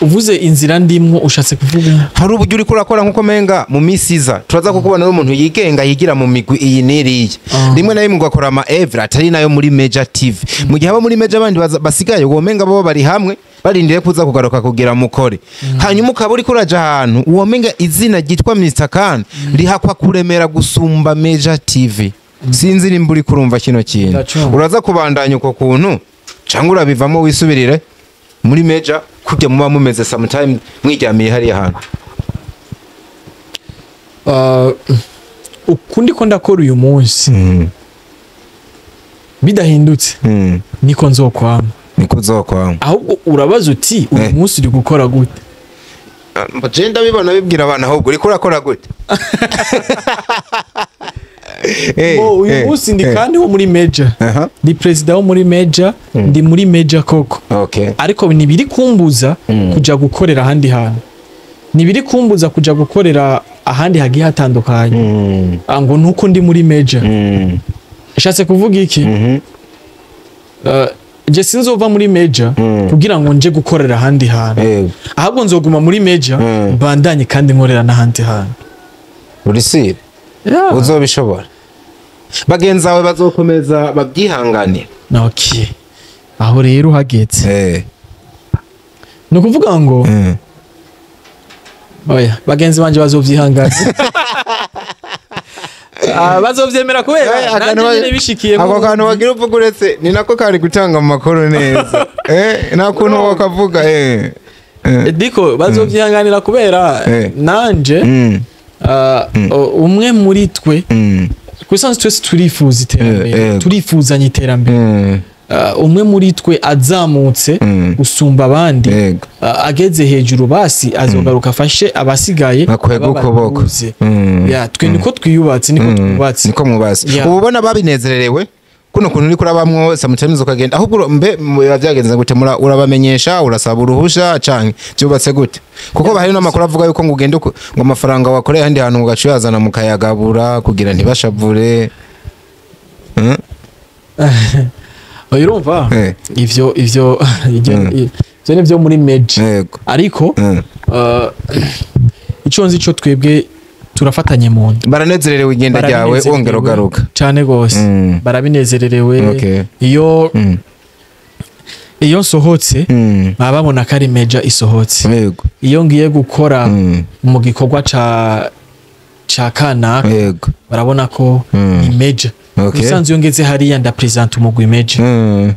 Uvuze inzira ndimwo, ushatse kuvuga? Hari uburyo uriko urakora nkuko menga mu minsi iza turaza kukubona uri umuntu yigenga, yigira mu migwi iyi n'iriya, rimwe na rimwe ugakora ama evra atari nayo muri Major TV, mu gihe abo muri Major abandi basigaye uwo menga bo bari hamwe barindiriye kuza kugaruka kugira mukore. Hanyuma ukaba uriko uraja ahantu uwo menga izina ryitwa Mr Khan rihakwa kuremera gusumba Major TV. Sinzi nimba uri kurumva kino kintu. Ndacumva. Uraza kubandanya uko kuntu cyangwa urabivamo wisubirire muri Major kujya muba mumeze sometime mwiryamiye hariya hantu? Ukundi ko ndakora uyu munsi, bidahindutse, niko nzokwama. Niko uzokwama. Ahubwo urabaza uti: "Uyu munsi uri gukora gute?" Je ndabibona bibwira abantu, ahubwo uriko urakora gute? Bo, uyu munsi ndi kandi wo muri Major, ndi perezida wo muri Major, ndi muri Major koko, ariko ntibiri kumbuza kuja gukorera ahandi hantu, ntibiri kumbuza kuja gukorera ahandi hagiye hatandukanye. Ngo nuko ndi muri Major. Nshatse kuvuga iki? Je sinzova muri Major kugira ngo nje gukorera ahandi hantu, ahubwo nzoguma muri Major, mbandanye kandi nkorera n'ahandi hantu. Uri sire uzobishobora? Bagenzi bawe bazokomeza babyihanganira? Okay, aho rero uhageze, ni ukuvuga ngo oya, bagenzi banje bazovyihanganira. Bazovyemera kubera akantu nanjye nyene bishikiye. Ako kantu wagira uvuga uretse ni nako kari gutanga amakuru neza, nta kuntu wakavuga. Diko bazovyihanganira kubera nanje umwe muri twe, kubisanzwe twese turifuza iterambere, turifuzanya iterambere. Umwe muri twe azamutse gusumba abandi, ageze hejuru, basi azogaruka afashe abasigaye. Akwega ukuboko. Ababaduze. Ya, twe niko twiyubatse, niko twubatse. Niko mwubatse. Yeah. Ubu ubona babinezererewe kuno kuntu uriko urabamwo sometimes ukagenda? Ahubwo mbe biba byagenze gute? Urabamenyesha, urasaba uruhusha, canke byubatse gute? Kuko hari n'amakuru avuga yuko ngo ugende ngo amafaranga wakoreye ahandi hantu ngo ugaca uyazana mukayagabura kugira ntibashavure. Oya, urumva, ivyo ni vyo muri Major, ariko ico nzi cyo, twebwe turafatanye mu nda. Baranezererewe igenda ryawe Barabinezererewe wongera ugaruka? Cane gose. Barabinezererewe. Iyo iyo nsohotse, baba babona ko ari Major isohotse. Iyo ngiye gukora mu gikorwa ca kanaka, barabona ko ni Major. Ubusanzwe iyo ngeze hariya ndapresenta umugwi Major.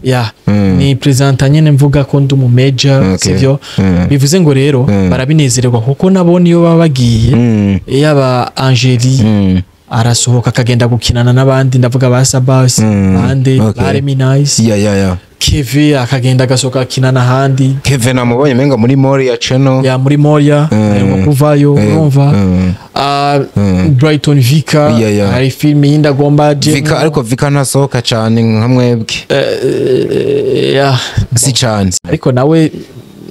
Ya, ni presenta nyene mvuga ko ndi umu Major, sivyo? Bivuze ngo rero barabinezererwa kuko nabo niyo baba bagiye, yaba Angeli arasohoka akagenda gukinana n'abandi, ndavuga ba Sabasi, bande, ba Remy Nice, Kevin akagenda agasohoka akinana ahandi. Kevin namubonye menga muri Moria Channel. Ya, muri Moria, aheruka kuvayo, urumva. Brighton Vika, hari filime yindi agomba ajemwo. Vika, ariko Vika ntasohoka cane nka mwebwe. Ya. Si cane. Ariko nawe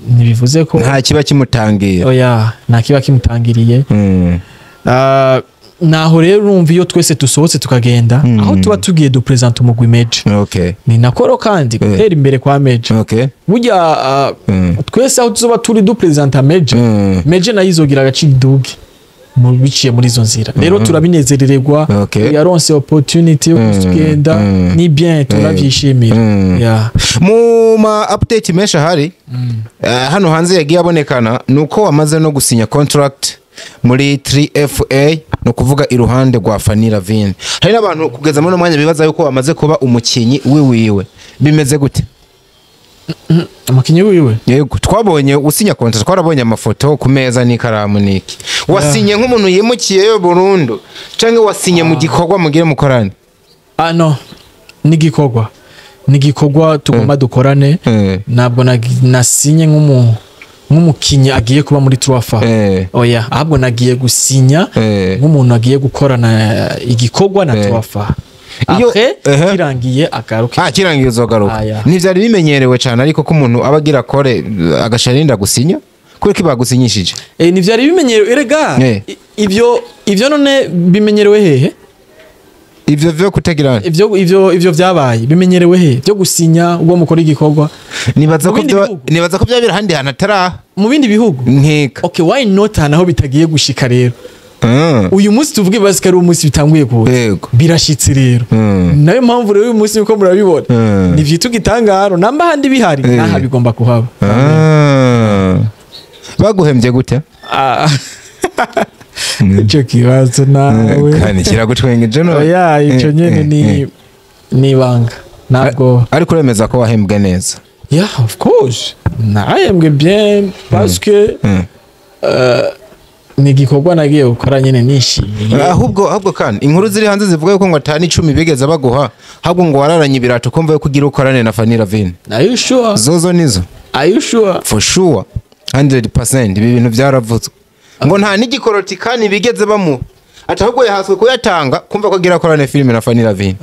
Ntibivuze ko Nta kiba kimutangiye. Oya, nta kiba kimutangiriye. Naho rero urumva, iyo twese dusohotse tukagenda, aho tuba tugiye dupresenta umugwi Meja. Ni nakoro kandi gutera imbere kwa Meja. Burya twese aho tuzoba turi dupresenta Meja, Meja nayo izogira agaciro, iduge mu biciye muri izo nzira. Rero turabinezerererwa. Yaronse opportunity yo kugenda, ni bien, turavyishimira. Yeah. Mu ma update menshi ahari hano hanze yagiye abonekana, ni uko wamaze no gusinya contract muri 3FA, ni ukuvuga iruhande rwa Fanny Lavine. Hari n'abantu kugeza muri uno mwanya bibaza yuko wamaze kuba umukinyi wiwiwe. Bimeze gute? Umukinyi wiwe? Yego, twabonye usinya contract, twarabonye amafoto ku meza n'ikaramu niki. Wasinye nk'umuntu yimukiyeyo burundu, canke wasinye mu gikorwa mugire mukorane? Ah no, n'igikorwa, n'igikorwa tugomba dukorane. Ntabwo nasinye nk'umukinyi agiye kuba muri 3FA. Oya, ahubwo nagiye gusinya nk'umuntu agiye gukorana igikorwa na 3FA. Après kirangiye agaruke. Ah, kirangiye uzogaruka. Ah, yeah. Ntivyari bimenyerewe cane, ariko ko umuntu aba agira akore agasharinda gusinya, kubera ko bagusinyishije. Ntivyari bimenyerewe erega. Ivyo none bimenyerewe hehe? Ivyo vyo kutagira Ivyo vyabaye bimenyerewe hehe, byo gusinya ubwo mukora igikorwa? Nibaza Mu ko bindi bihugu? Nibaza ko byabera ahandi hantu ataraha. Mu bindi bihugu? Nkeka. Okay, why not aho bitagiye gushika rero? Uyu munsi tuvuge basi ko ari umunsi bitanguye kuza. Birashitse rero. Nayo mpamvu rero uyu munsi niko murabibona. Ni vyitwa igitangaro namba handi bihari, naha bigomba kuhaba. Ah. Baguhembye gute? Ah. Ico kibazo nawe. Kandi kiragutwengeje no. Oya, ico nyene ni ibanga, ntabwo. Ariko uremeza ko wahembwe neza? Yeah, of course, nahembwe bien, parce que ni igikorwa nagiye gukora nyene nishimiye. Ahubwo kandi inkuru ziri hanze zivuga yuko ngo atani 10 bigeze baguha, ahubwo ngo wararanye ibirato kumva yuko ugira ukorane na Fanny Lavine. Are you sure? Zozo nizo. Are you sure? For sure, 100%. Ibi bintu byaravuzwe ngo nta n'igikoroti kandi bigeze bamuha, ati ahubwo yahaswe kuyatanga kumva ko agira akorane filime na Fanny Lavine.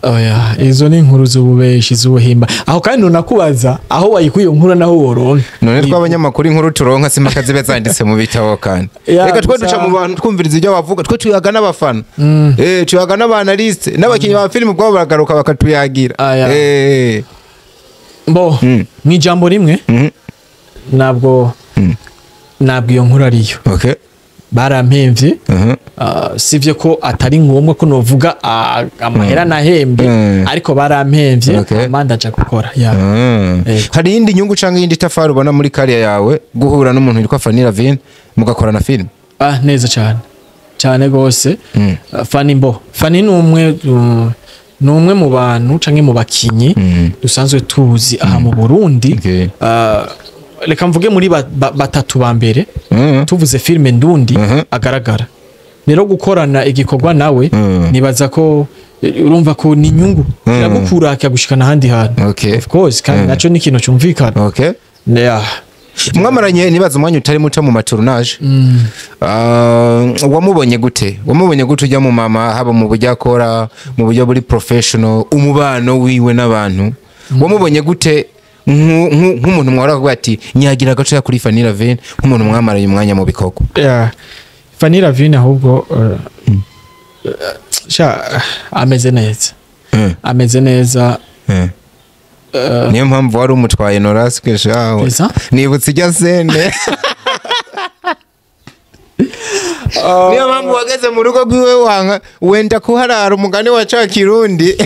Oya, izo ni inkuru z'ububeshi, z'ubuhimba. Aho kandi nunakubaza aho wayikuye iyo nkuru naho woronka. None tw'abanyamakuru inkuru turonka simpaka zibe zanditse mu bitabo kandi. Ya, Reka twe gusa duca mu bantu, twumviriza ibyo bavuga. Twe tuyaga n'abafana, tuyaga n'aba analyste, n'abakinnyi ba filime ubwabo baragaruka bakatuyagira. Ah, ya. Bo, mu ijambo rimwe, ntabwo iyo nkuru ariyo. Barampemvye. Sivyo ko atari ngombwa ko novuga amahera nahembwe, ariko barampemvye. Amanda aja gukora ya. Hari iyindi nyungu cyangwa iyindi tafari ubona muri carrière yawe guhura n'umuntu witwa Fanny Lavine mugakorana filime? Ah, neza cyane, cyane gose. Fanny, mbo Fanny ni umwe mu bantu canke mu bakinyi dusanzwe tuzi aha mu Burundi. Reka mvuge muri batatu ba mbere, tuvuze filime ndundi, agaragara. Rero gukorana igikorwa nawe, nibaza ko urumva ko ni inyungu, kiragukura kikagushikana ahandi hantu. Of course, kandi naco ni ikintu cyumvikana. Yeah. Mwamaranye nibaza umwanya utari muto mu ma tournage. Wamubonye gute ujya mu mama, haba mu buryo akora, mu buryo buri professional, umubano wiwe n'abantu? Wamubonye gute nk'umuntu mwara kuvuga ati nyagira agace kuri Fanny Lavine, nk'umuntu mwamaranye umwanya mu bikorwa? Yeah. Fanny Lavine ahubwo sha ameze neza. Ameze neza. Niyo mpamvu wari umutwaye Norasike shawe. Eza? Nibutse ijya sende, niyo mpamvu wageze mu rugo rwiwe wanga wenda kuharara, umugani wa ca Kirundi.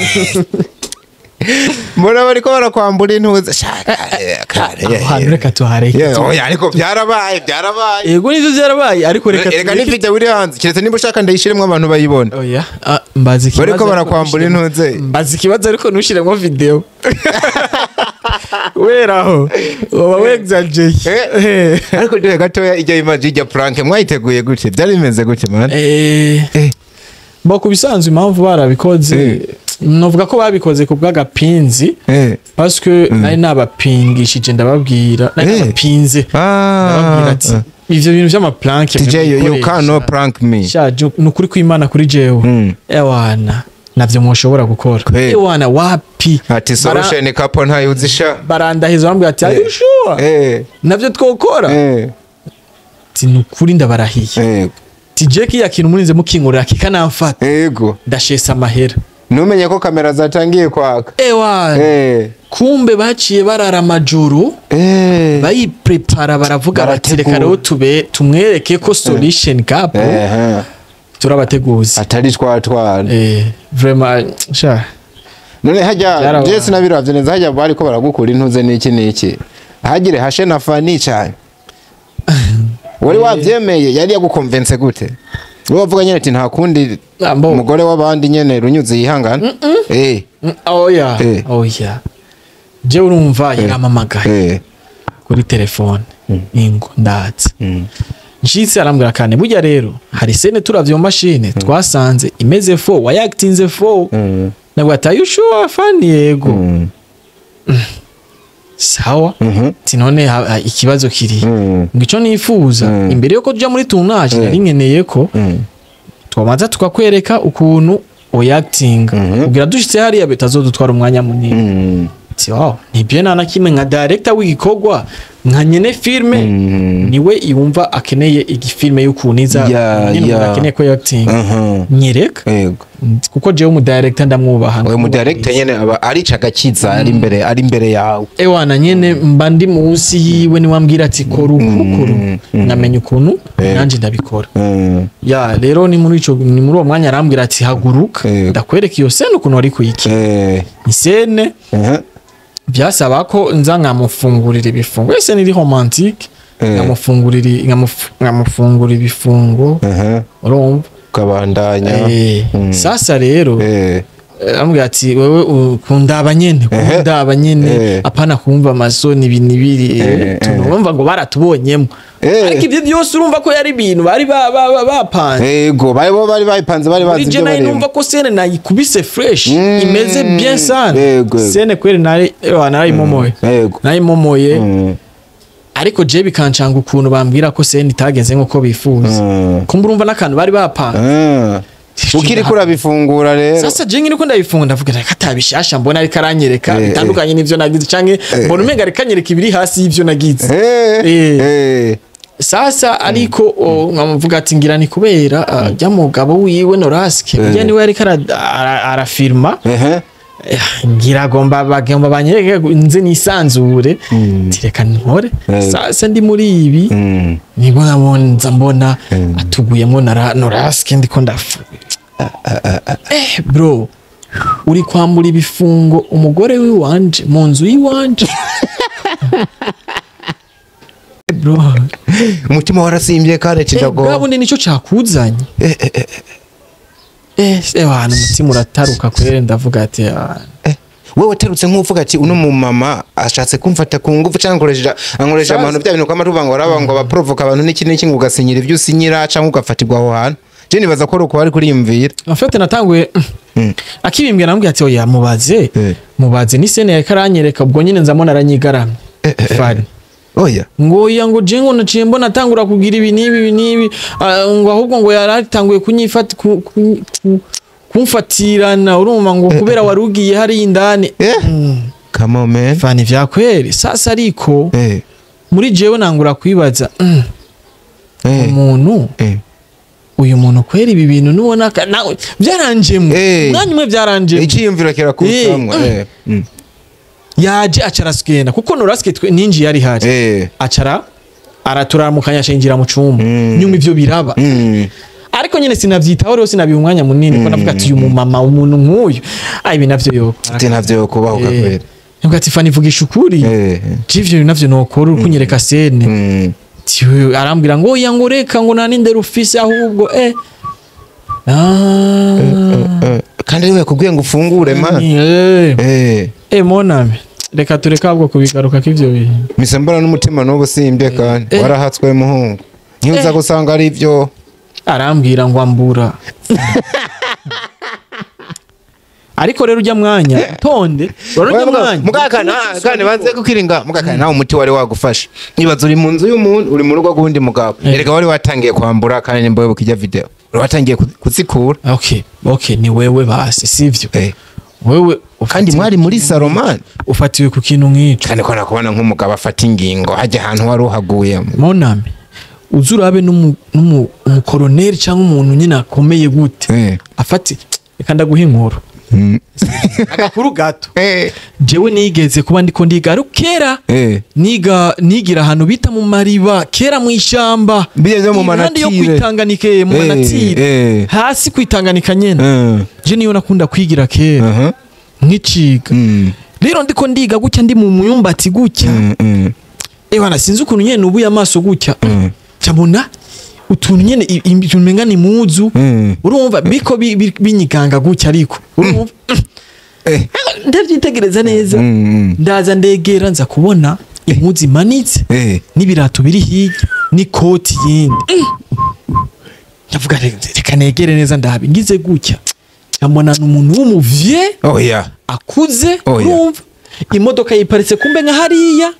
Mbona bariko barakwambura intuza. Aho hantu reka tuhareke. Yeah, oya, ariko byarabaye, byarabaye. Yego, nivyo byarabaye, ariko reka Reka tureke. ni video iri hanze, keretse niba ushaka ndayishiremwo abantu bayibona. Oya, mbaza ikibazo. Bariko Ariko barakwambura intuze. Mbaza ikibazo, ariko ntushiremo video kubera aho uba wexageye. Ariko duhe gatoya ijya image, ijya prank mwayiteguye gute? Byari bimeze gute, man? Bo, ku bisanzwe impamvu barabikoze, novuga ko babikoze ku bw'agapinzi, parce que nari nabapingishije, ndababwira, nari nabapinze, ndababwira ati ivyo bintu vy'ama prank TJ, you cannot prank me. Sha, ni ukuri kw'Imana kuri jewe, ewana. Navyo mwoshobora gukora. Kweli. Ewana, wapi. Ati Solution Couple ntayuzisha. Barandahiza, bambwira ati: "Are you sure?" Navyo twokora. Ati: "Nukuri ndabarahiye." Ati: "Je kiya kintu murinze mukinkorera kikanamfata, ndashesa amahera." Numenye ko kamera zatangiye kwaka. Ewana, kumbe baciye barara amajoro bayiprepara, baravuga bati: "Reka Barategura. rero tube tumwereke ko Solution Couple turabateguza." Atari twatwana. Vraiment sha. None hajya Byarabaye. je sinabiravye neza, hajya bariko baragukura intuze n'iki n'iki, hagire hashe na Fani cyane, wari wavyemeye? Yari yagukonvense gute? Wowe wavuga nyene ati nta kundi, Ah, mbo. umugore w'abandi nyene runyuze yihangana. Oya. Oya, je urumva yaramamagaye kuri telefone, ingo ndatse nshitse, arambwira kane: "Burya rero hari scène turavye mu mashine twasanze imeze faux, wayakitinze faux." Nabwo ati: "Are you sure, Fani?" "Yego." "Sawa." Ati: "None ikibazo kiri ngo ico nifuza, imbere yuko tuja muri tournage, nari nkeneye ko twabanza tukakwereka ukuntu oyakitinga, kugira dushitse hariya bitazodutwara umwanya munini." Ati: "Wow, ni bien." Nta na kimwe, nka director w'igikorwa, nka nyene filme, niwe yumva akeneye igifilme y'ukuntu iza nyene umuntu akeneye ko yakitinga, nyereka, kuko jewe umu director ndamwubaha. Uyu mu director nyene aba arica agakiza ari imbere yawe. Ewana, nyene mba ndi munsi yiwe, niwe ambwira ati: "Kora uku, kora uku," nkamenya ukuntu nanje ndabikora. Ya, rero ni muri ico, ni muri uwo mwanya arambwira ati: "Haguruka, ndakwereka iyo scène ukuntu wari kuyikina." Ni scène byasaba ko nza nkamufungurira ibifungo, ese ni romantique, nkamufungurira nkamufungura ibifungo, urumva. Ukabandanya. Sasa rero ambwira ati: "Wewe kundaba nyene, kundaba nyene, apana kumva amasoni, ibi nibiri." Tunumva ngo baratubonyemo, ariko ibyo byose urumva ko yari ibintu bari bapanze. Yego, bari bo bari bayipanze, bari Muri bazi je ibyo nari barimo. numva ko scène nayikubise fresh, imeze bien sana. Scène kweri nari, ewa, narayimomoye. Narayimomoye. Ariko je bikancanga ukuntu bambwira ko scène itagenze nkuko bifuza. Kumva urumva n'akantu bari bapanze. Ukiri kurabifungura rero. Sasa je nkiri ko ndabifunga, ndavuga reka atabishasha mbona ariko aranyereka bitandukanye n'ivyo nagize, canke mbona umenga ariko anyereka ibiri hasi y'ivyo nagize. Sasa ariko nkamuvuga ati ngira ni kubera rya mugabo wiwe Noraske, burya niwe ariko arafirma. Ngira agomba bagomba banyereke nze nisanzure. Ati: "Reka nkore." Sasa ndi muri ibi, nibwo nabonza mbona atuguyemo na Noraske, ndiko ndafu bro, uri kwambura ibifungo umugore w'iwanje mu nzu y'iwanje, bro. Umutima warasimbye kandi kidago. Bwa bundi nicyo cakuzanye. Wana, umutima urataruka kwere, ndavuga ati: "Ah." Wewe waterutse nk'uvuga ati uno mumama ashatse kumfata ku ngufu cyangwa ankoresha amahano, bya bintu kwama tuvuga ngo araba ngo abaprovoka abantu n'iki n'iki, ngo ugasinyira ibyo usinyira cyangwa ugafatirwa aho hantu. Je nibaza ko ari uko bari kuriyumvira. En fait natanguye akibimbwira, namubwira ati: "Oya, mubaze." Mubaze ni scène yariko aranyereka, ubwo nyine nzamona aranyigaramye Fani. Oya. Ngo oya, ngo je ngo naciye mbona atangura kugira ibi n'ibi, ibi n'ibi, ngo ahubwo ngo yaratanguye kunyifata kumfatirana, urumva ngo kubera wari ugiye hariya indani. Come on, man. Fani, vyakweri. Sasa ariko muri jewe nangura kwibaza, umuntu uyu muntu kwera ibi bintu nubona nawe byaranjemwe, umwanya umwe byaranjemwe. Icyiyumviro kirakusamwa. Yaje aca arasugenda, kuko Noraske twe ninjiye ari hari, acara araturamukanya, ashinjira mu cumba. Nyuma ivyo biraba, ariko nyine sinavyitaho rero, sinabiha umwanya munini, ko navuga ati uyu mumama, umuntu nk'uyu, ai, ibi navyo yokora. Ati navyo yokubahuka kwera. Nubwo ati: "Fani, vugisha ukuri, je ivyo navyo nokora uri kunyereka scène?" Ati, wewe, arambwira ngo oya, ngo reka, ngo nta n'indero ufise ahubwo. Ah. Kandi ariwe yakubwiye ngo ufungure, man. Mon ami, reka tureke ahubwo kubigaruka k'ivyo bintu. Mise mbona n'umutima n'ubu simbye kandi warahatswe muhungu, ntiuza gusanga ari ibyo. Arambwira ngo ambura, ariko rero ujya mwanya tonde, urabona ujya mwanya. Mugakana kandi banze kukiringa mugakana, nawe umuti wari wagufashe. Nibaza uri mu nzu y'umuntu, uri mu rugo rw'undi mugabo, erega wari watangiye kwambura kandi nimba wibuka ijya video. Watangiye kuzikura. Okay, ni wewe basi, sivyo? Wewe kandi mwari muri Salomon ufatiwe ku kintu nk'ico. Kandi ko nakubona nk'umugabo afata ingingo hajya ahantu wari uhaguyemo. Monami uzurabe n'umukoroneri cyangwa umuntu nyine akomeye gute afati reka ndaguha inkuru. Agakuru gato. Jewe nigeze kuba ndiko ndiga kera, niga nigira ahantu bita mu Mariba kera mu ishamba Biye mu impande yo manatire. kwitanganika, mu manatire hasi kwitanganika nyene. Je niyo nakunda kwigira kera nkiciga. Rero ndiko ndiga gutya, ndi mu myumbati gutya, ewana sinzi ukuntu nyene nubuye amaso gutya, cyabona utuntu nyene umenga ni muzu. Urumva biko binyiganga gutya, ariko urumva ndavyitegereza neza, ndaza ndegera, nza kubona impuzu imanitse n'ibirato biri hirya n'ikoti yindi. Ndavuga reka negere neza ndabe. Ngize gutya mbona umuntu w'umuvye Oya. akuze. Oya. Urumva imodoka yiparitse kumbe nka hariya,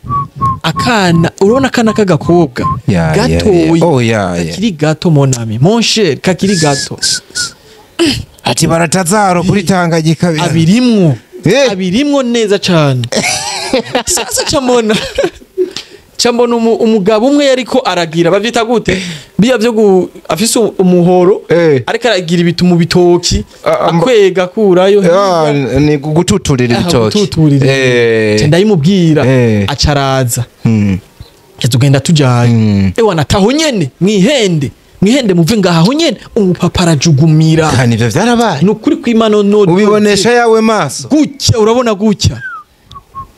akana, urabona akana k'agakobwa gatoyi, Oya. kakiri gato, mon ami, mon cher, kakiri gato. Ati baratazaro kuri Tanganyika. Abirimwo, abirimwo neza cane. Sasa camona umugabo umwe yariko aragira, bavyita gute biya vyo afise umuhoro, ariko aragira ibitu mu bitoki, akwega akurayo. Ah, ni gututurira Aha, ibitoki. gututurira. Ca ndayimubwira, acaraza, tugenda tujanye. Ewana ataho nyene mwihende, mwihende, muve ngaha aho nyene. Umupapa arajugumira. Kandi ivyo vyarabaye? Ni ukuri kw'Imana, no Ubibonesha yawe maso? Gutya, urabona gutya,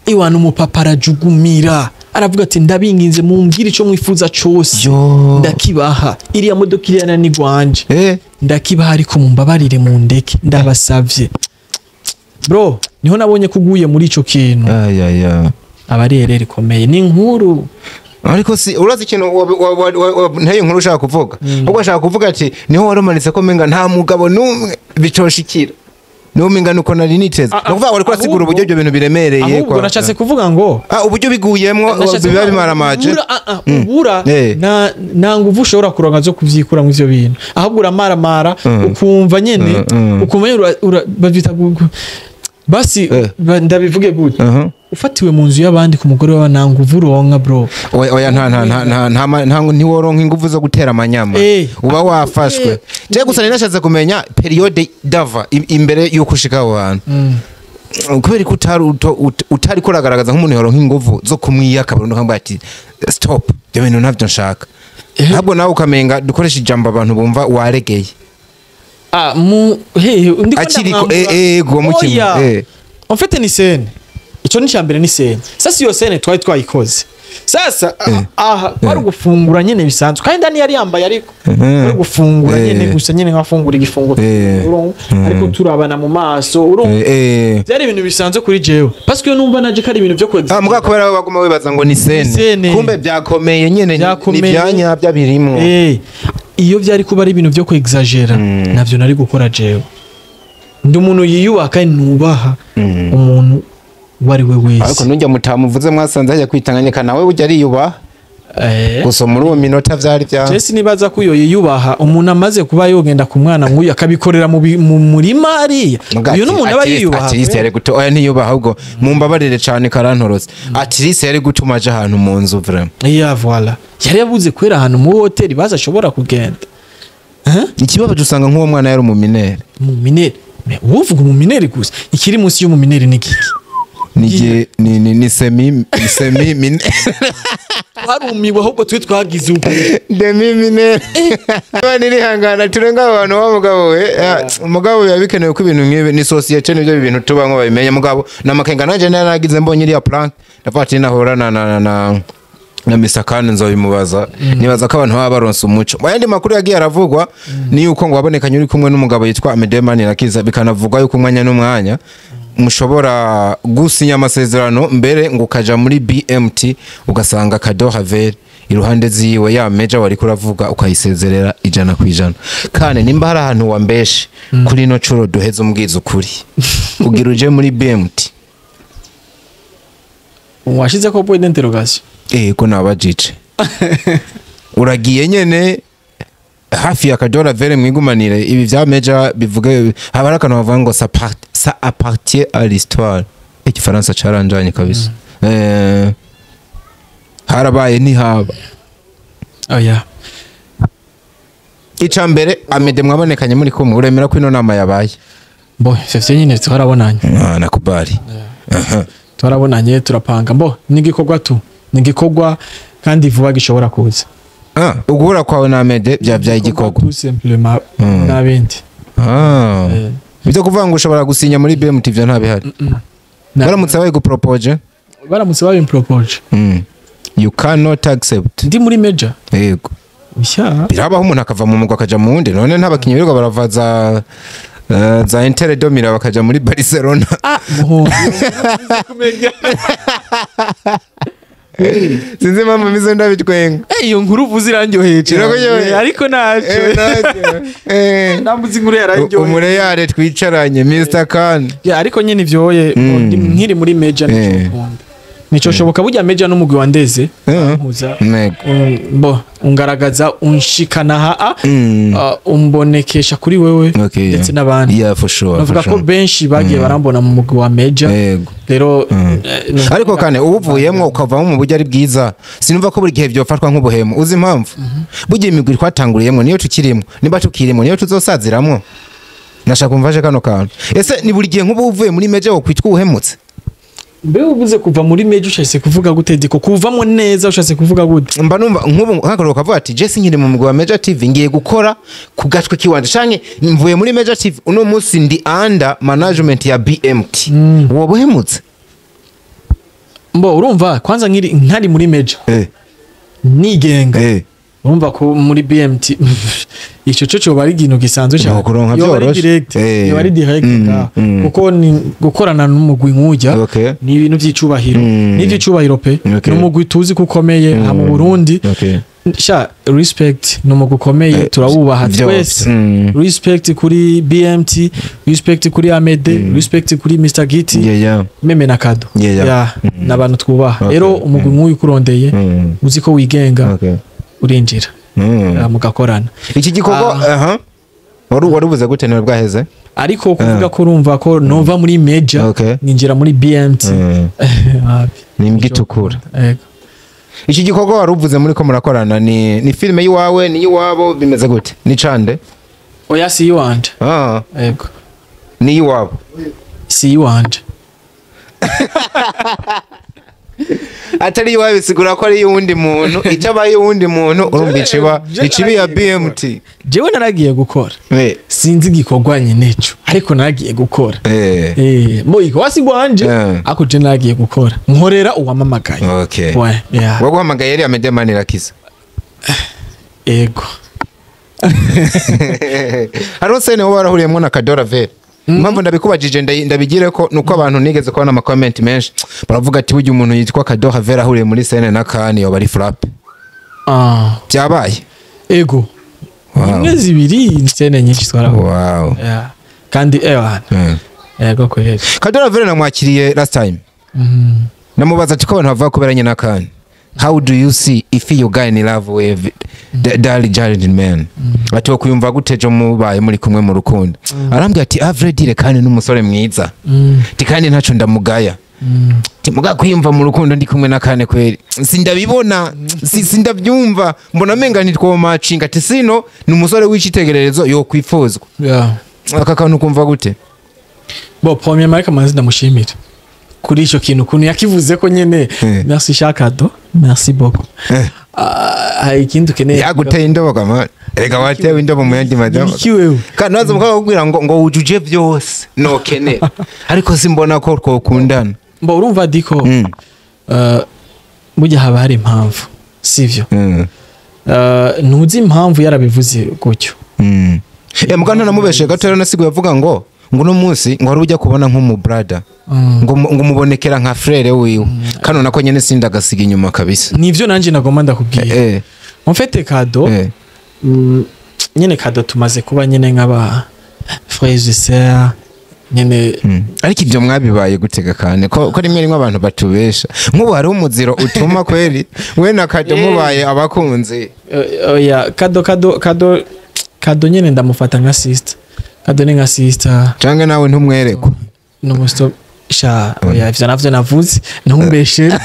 ewana umupapa arajugumira, aravuga ati: "Ndabinginze mumbwire ico mwifuza cose, Yo. ndakibaha. Iriya modoka iriya ni gwanje, ndakibaha, ariko mumbabarire mundeke, ndabasavye." Bro, niho nabonye ko uguye muri ico kintu Ay ay ay. aba ari erreur ikomeye, ni inkuru. Ariko si urazi ikintu nteye inkuru ushaka kuvuga, ahubwo ashaka kuvuga ati niho warumanitse ko menga nta mugabo n'umwe bicoshikira, niho menga nuko nari niteze. Ah, ah, Ni ukuvuga wariko urasigura ahubwo- uburyo ibyo bintu biremereye. Ahubwo nashatse kuvuga ngo Ah, uburyo biguyemwo nashatse biba kuvuga ngo bimaramaje. ubura, ubura nta nguvu ushobora kuronka zo kuvyikura mu ivyo bintu, ahubwo uramaramara, ukumva nyene, ukumva nyene bavyita basi ndabivuge gute? Ufatiwe mu nzu y'abandi ku mugore wawe, nta nguvu uronka, bro. Oya, oya, nta nta nta nta nta nta ntiworonka inguvu zo gutera amanyama. Uba wafashwe. Je gusa nari nashatse kumenya période d'avant, imbere yuko ushika aho hantu, kubera ko utari utari kuragaragaza nk'umuntu yoronka inguvu zo kumwiyaka burundu akambwira ati: "Stop, ibyo bintu ntabyo nshaka." Ahubwo nawe ukamenga, dukoresha ijambo abantu bumva, waregeye. Ah, mu hehe ndiko? Akiriko, Ndamwambura. ego, mukimwe. Oya. En fait ni scène, ico ni cambere, ni scène. Sasa iyo scène twari twayikoze, sasa aha kwari gufungura nyene bisanzwe, kandi ndani yari yambaye, ariko kwari gufungura nyene gusa nyene nkafungura igifunguro, urumva, ariko turabana mu maso, urumva, byari ibintu bisanzwe kuri jewe, parce que numva naje ko ari ibintu byo Ah, muga kubera baguma wibaza ngo ni scène. Scène. Kumbe byakomeye nyene, ni Byakomeye. byanya byabirimwo. Iyo byari kuba ari ibintu byo kwexagera, navyo nari gukora. Jewe ndi umuntu yiyubaha kandi nubaha umuntu uwo ari we wese. Ariko nujya mutamuvuze mwasanze hajya kwitanganyika, nawe ujya ariyubaha. Gusa muri uwo minota vyari bya Jesi nibaza ko uyo yiyubaha, umuntu amaze kuba yogenda ku mwana nk'uyu akabikorera mu murima hariya, uyu n'umuntu aba yiyubaha. At least yari guto, oya, ntiyubaha, ahubwo mumbabarire cane karantorotse, at least yari gutuma aja ahantu mu nzu vraiment. Iya, voilà, yari yabuze kwera ahantu mu hoteli baza ashobora kugenda. Hein? Ikibabaje usanga nk'uwo mwana yari umumineur. Mu mineur? Mais uvuga umu mineur gusa, ikiri munsi y'umu mineur ni kiki? Ni ni semi mineur. Twarumiwe, ahubwo twe twagize uko. Demi mineur. Bani nihangana turenga abantu wa mugabo we. Mugabo biba bikenewe ko ibintu nk'ibi ni société, nibyo bintu tubamwo babimenye. Mugabo namakenga nanje naragize mbonye iriya prank, ndavuga ati nahura na Mr. Khan nzobimubaza. Nibaza ko abantu baba baronse umuco. Mu yandi makuru yagiye aravugwa ni yuko ngo wabonekanye uri kumwe n'umugabo yitwa Amede Manirakiza, bikanavugwa yuko umwanya n'umwanya mushobora gusinya amasezerano, mbere ngo ukaja muri BMT ugasanga Kado Haver iruhande ziwe, ya meja wari kuravuga, ukayisezerera 100%. Kandi nimba hari ahantu wambeshe kuri no curo duheze, umbwiza ukuri, ugira uje muri BMT? Washize ko point d'interrogation. Ko nabajije, uragiye nyene Hafi ya Kadora Vere, mwigumanire ibi vya Meja bivuge. Haba hari akantu bavuga ngo ça appartient à l'histoire. Igifaransa caranjanye kabisa. Harabaye ntihaba. Oya. Ica mbere, Amede mwabonekanye muri kumwe, uremera ko ino nama yabaye? Bo ivyo nyine twarabonanye. Ah, nakubali. Aha. Twarabonanye, turapanga. Mbo ni igikorwa tu, ni igikorwa kandi vuba gishobora kuza. Ah, uguhura kwawe na Amede byabyaye igikorwa. Tout simplement, n'abindi. Ah. Byo kuvuga ngo ushobora gusinya muri BMT, ivyo nta bihari? Baramutse bayigupropoje? Baramutse babimpropose. You cannot accept? Ndi muri Meja? Yego. Oya. Birabaho umuntu akava mu mugwi akaja mu wundi. None nta bakinyi birirwa barava za Inter de Milan bakaja muri Barcelona? Ah, muhungu. Sinzi impamvu mize ndabitwenga. Eh, iyo nkuru uvuze irandyoheye cyane. Irakuryoheye? Ariko ntacyo. Ntacyo. Ndambuze inkuru yarandyoheye. Umureyare twicaranye, Mr Khan. Ya, ariko nyine ivyoye nkiri muri Meja nico nkunda. Nico shoboka burya. Meja n'umugwi wa Ndeze mpuza. Nego. Bo ungaragaza, unshikana haa, umbonekesha kuri wewe ndetse n'abandi. Yeah, for sure. Navuga For ko sure. benshi bagiye barambona mu mugwi wa Meja. Rero Ariko kane ubuvuyemwo ukavamo mu buryo ari bwiza, sinumva ko buri gihe byofatwa nk'ubuhemu. Uzi impamvu? Burya imigwi twatanguriyemwo niyo tukirimo, nimba tukirimo niyo tuzosaziramwo. Nashaka kumvaje kano kantu: ese ni buri gihe nk'ubu uvuye muri Meja wo kwitwa ubuhemutse? Mbe uvuze kuva muri Meja ushatse kuvuga gute, Diko? Kuvamo neza ushatse kuvuga gute? Mba numva nk'ubu nk'akaroro kavuga ati: "Jesse, nkiri mu mugwi wa Meja TV, ngiye gukora ku gatwe kiwanje, canke mvuye muri Meja TV, uno munsi ndi under management ya BMT." Wowe buhemutse? Mbo urumva, kwanza nkiri nkari muri Meja nigenga, urumva ko muri BMT ico cyo cyoba ari ikintu gisanzwe cyane. Kuronka Yoba ari vyoroshe. direct, yoba ari direct ngaho. Kuko ni gukorana n'umugwi nk'ujya ni ibintu by'icubahiro, ni iby'icubahiro pe. Ni umugwi tuzi ko ukomeye aha mu Burundi. Sha, respect, ni umugwi ukomeye, turawubaha Vyose. twese. Respect kuri BMT, respect kuri Amede, respect kuri Mr Giti, même na Kado. Ya, n'abantu twubaha. Rero umugwi nk'uyu ukurondeye, uzi ko wigenga, urinjira. Ya, mugakorana. Iki gikorwa, aha, wari ubuze gute? Ntiwari bwaheze. Ariko kuvuga ko urumva ko nova muri Meja ninjira muri BMT, wapi. Ni imbwa itukura. Yego. Iki gikorwa wari uvuze muri ko murakorana, ni filime y'iwawe, ni iwabo, bimeze gute? Ni cande? Oya, si iwanje. Ah. Yego. Ni iwabo? Si iwanje. Atari iwawe bisigura ko ari iy'uwundi muntu. Icyo abaye iy'uwundi muntu, urumva iciba iciba iya BMT. Jewe naragiye gukora. Sinzi igikorwa nyine cyo, ariko naragiye gukora. Mo igikorwa si gwanje, ariko je naragiye gukora, nkorera uwamamagaye. Ouais, yeah. Waguhamagaye yari Amede Manirakiza? Ego. Hariho scène wowe warahuriyemo na Kadora Vere. Impamvu ndabikubajije, ndabigire ko nuko abantu nigeze kubona amakomenti menshi baravuga ati: "Burya umuntu yitwa Kadora Vere ahuriye muri scène na Kani yoba ari frappe." Byabaye? Ego. Imwe, zibiri, scène nyinshi twarahuye. Yeah. Kandi ewa, ego kweli. Kadora Vere namwakiriye last time, namubaza ati: "Ko abantu bavuga ko beranye na Kani, how do you see if you guy in love with the Darly gentleman?" Ati: "Wakuyumva gute ejo mubaye muri kumwe mu rukundo?" Arambwira ati: "Avredire kandi n'umusore mwiza." Ati: "Kandi ntaco ndamugaya." Ati: "Muga kwiyumva mu rukundo ndi kumwe na Kane kweri sindabibona, sindabyumva, mbona menga ntitwomacinga." Ati: "Sino ni umusore w'icitegererezo yokwifuzwa." Aka kantu kumva gute? Bon, premièrement, reka manze ndamushimira kuri ico kintu ukuntu yakivuze ko nyene. Merci Shakado, merci beaucoup. Ah, hari ikindi ukeneye? Yaguteye indobo kama, reka watewe indobo mu yandi majambo. Iki wewe? Kandi naza mukaba kubwira ngo wujuje byose nokenera, ariko simbona ko twokundana. Mbo urumva Diko, burya haba hari impamvu, sivyo? Ntuzi impamvu yarabivuze gutyo. Muga ntanamubeshe gato rero, nasiguye avuga ngo uno munsi ngo wari ujya kubona nk'umu brother, ngo mubonekera nka frère wiwe. Kano nako nyene sindagasiga inyuma kabisa. Nivyo nanje nagomba ndakubwira. En fait, Kado, nyene Kado tumaze kuba nyene nk'aba frères et sœurs nyene. Ariko ibyo mwabibaye gutega kane ko rimwe rimwe abantu batubesha? Nk'ubu hariho umuziro utuma kweri we na Kado mubaye abakunzi? Oya, Kado, Kado, Kado. Kado nyene ndamufata nka sister. Kado ni nka sister. Canke nawe ntumwerekwa? Numusto sha, oya, ivyo navyo navuze, ntumbeshere,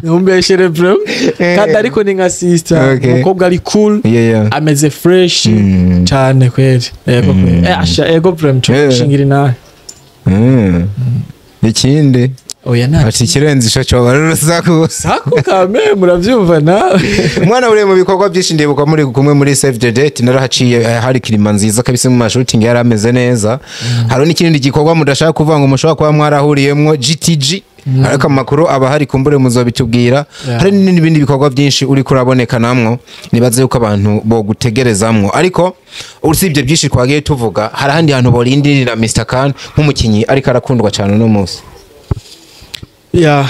ntumbeshere bro. Kado ariko ni nka sister. Umukobwa ari cool, ameze fresh cane kweri. Yego kweri. Asha, ego bro, shingira nawe. Ikindi? Oya, nta. Ati ikirenze ico coba ari urusaku. Saku kame, muravyumva nawe. Mwana, uri mu bikorwa byinshi. Ndibuka muri kumwe muri Save the Date, narahaciye, hari climat nziza kabisa, mu mashooting yari ameze neza. Hari n'ikindi gikorwa mudashaka kuvuga ngo mushobora kuba mwarahuriyemwo GTG, ariko amakuru aba hari, kumbure muzobitubwira. Hari n'ibindi bikorwa byinshi uri kuraboneka namwo, nibaze yuko abantu bo gutegerezamwo. Ariko usibye byinshi twagiye tuvuga, hari ahandi hantu borindirira Mr Khan nk'umukinyi ariko arakundwa cyane uno munsi? Ya,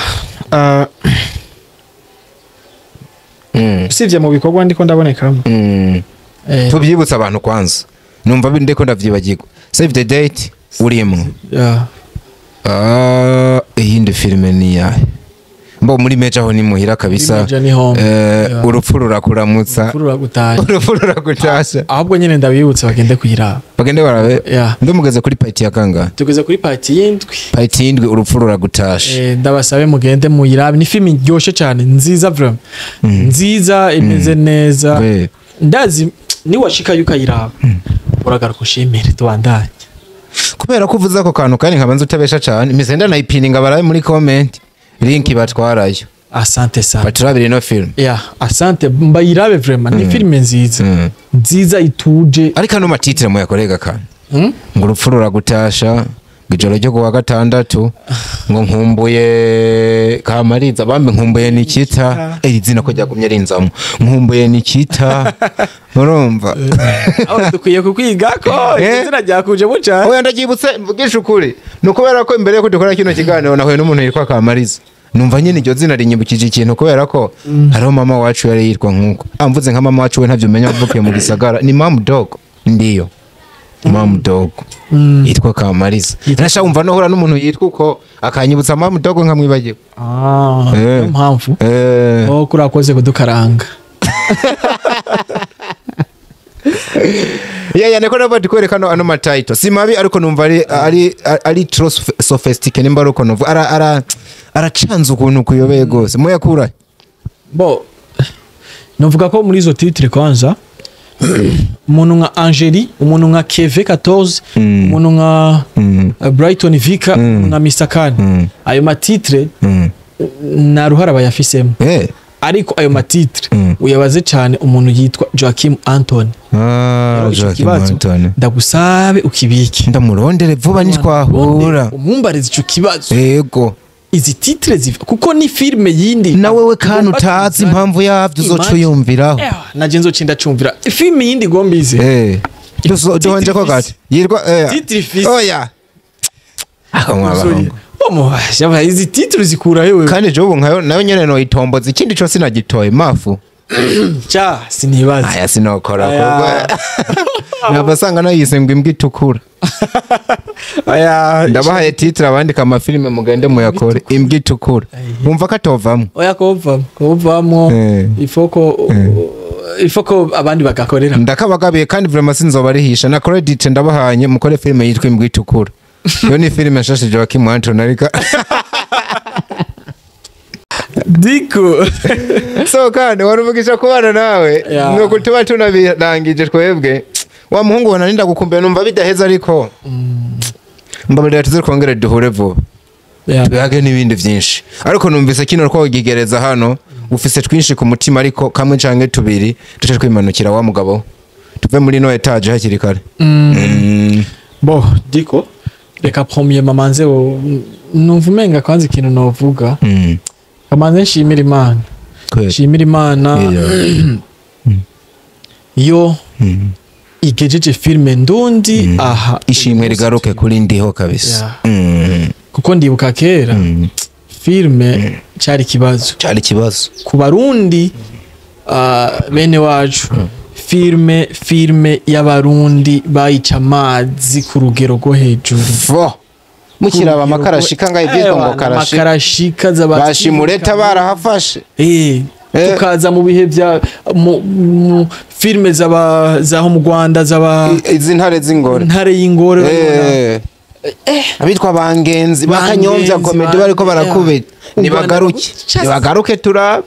usibye mu bikorwa ndiko ndabonekamo, Tubyibutsa abantu kwanza, numva ndiko ndavyibagirwa. Save the Date urimwo? Ya. Ah, iyindi filime ni yahe? Mbo muri Meja ho ni muhira kabisa. Muri Meja ni home. Urupfu rurakuramutsa. Urupfu gutaha. Urupfu ruragutasha. Ahubwo nyine ndabibutsa bagende kuyiraba. Bagende barabe. Ya. Ndumugeze kuri part ya kangahe? Tugeze kuri part y'indwi. Part y'indwi, urupfu ruragutasha. Ndabasabe mugende muyirabe, ni filime iryoshe cyane, nziza vraiment, nziza, imeze neza. Ndazi niwashikayo ukayiraba uragaruka ushimire, tubandanye. Kubera ko uvuze ako kantu kandi nkabanza utabesha cyane, mpise ndanayipininga, barabe muri comment link batwarayo. Asante sana. Baturabire ino film. Ya, asante, mbayirabe vraiment, ni filime nziza, nziza ituje. Ariko ano matitre muyakorega kandi ngo urupfu ruragutasha, ngo ijoro ryo kuwa gatandatu, ngo nkumbuye Kamariza bambe, nkumbuye Nikita. Iri zina ko ryagumye rinzamo, nkumbuye Nikita, urumva? Aho dukwiye kukwiga ko izina ryakujemo cyane. Oya, ndaryibutse. Mvugisha ukuri, ni ukubera ko imbere yuko dukora kino kiganiro nahuye n'umuntu yitwa Kamariza, numva nyine iryo zina rinyibukije ikintu, kubera ko hariho mama wacu yari yitwa nk'uko. Mvuze nka mama wacu, we ntabyo umenya, wavukiye mu gisagara. Ni mamu dogo, ndiyo mamu dogo yitwa Kamariza. Nasha wumva nohura n'umuntu yitwa uko akanyibutsa mamu dogo nkamwibagirwa. Ah, niyo mpamvu. Oh, kurakoze kudukaranga. Yeah, niko nava tukwereka ano matitle si mabi, ariko numva ari trop sophistiqué, nimba ari uko numva ara aracanze ukuntu kuyobeye gose. Muyakura? Bo, novuga ko muri izo titre kwanza, umuntu nka Angeli, umuntu nka Keve 14, umuntu nka Brighton Vika, umuntu nka Mr Khan, ayo matitre nta ruhara bayafisemo. Ariko ayo matitre uyabaze cyane umuntu yitwa Joachim Anthony. Ah, Rero ico Joachim kibazo Anthony. ndagusabe ukibike. Ndamurondere vuba nitwahura. Umumbarize ico kibazo. Yego. Izi titre ziva kuko ni filme yindi. Nawe we kandi Ugomba utazi kuzana. impamvu yavyo uzoca Imagine. uyumviraho. Ewa, naje nzoca ndacumvira filme yindi igomba ize. Duhonje ko Titre. gato yirwa Titre ifise. Oya, aho mwabahungu. Omo, izi titre zikura hewe? Kandi je ubu nkayo nayo nyene no itomboza, ikindi cose nagitoye mafu. Cha, sinibaza. Aya, sinokora. Aya. Kuko nabasanga nayise ngo imbwa itukura. Aya. Ndabahaye titre, abandika amafilime mugende muyakore, imbwa itukura, bumva ko atovamwo. Oya, kovamo, kovamo. Ifoko abandi bagakorera. Ndakabagabiye kandi vraiment sinzobarihisha na credit, ndabahanye mukore filime yitwa imbwa itukura. Iyo ni filime nshasha Joachim Anton ariko. Diko. So kandi wari umugisha kubana nawe. Nuko tuba tunabirangije twebwe. Wa muhungu wana ninda gukumbira, numva bidaheza, ariko mbabarira tuze twongere duhure vuba, tuyage n'ibindi byinshi. Ariko numvise kino twagigereza hano, ufise twinshi ku mutima, ariko kamwe canke tubiri duce twimanukira wa mugabo, tuve muri no étage hakiri kare. Bo diko, reka premier mamanze numva umenga kwanza ikintu novuga, kamanze nshimira Imana. Kweli. Nshimira Imana iyo igejeje filme ndundi aha. Ishimwe rigaruke kuri ndiho kabisa. Kuko ndibuka kera filme cyari ikibazo. Cyari ikibazo. Ku Barundi, bene wacu, filme y'Abarundi bayica amazi ku rugero rwo hejuru. Fo mukiraba amakarashika ngaho ibyitwa ngo karashika. Amakarashika z'aba Bashimureta barahafashe. Tukaza mu bihe vya mu filme zaba zaho mu Rwanda, zaba Izi ntare z'ingore. Ntare y'ingore, urabibona? Abitwa bangenzi bakanyombya Bangenzi, comedy bariko barakubita. Nibagaruke. Nibagaruke tura.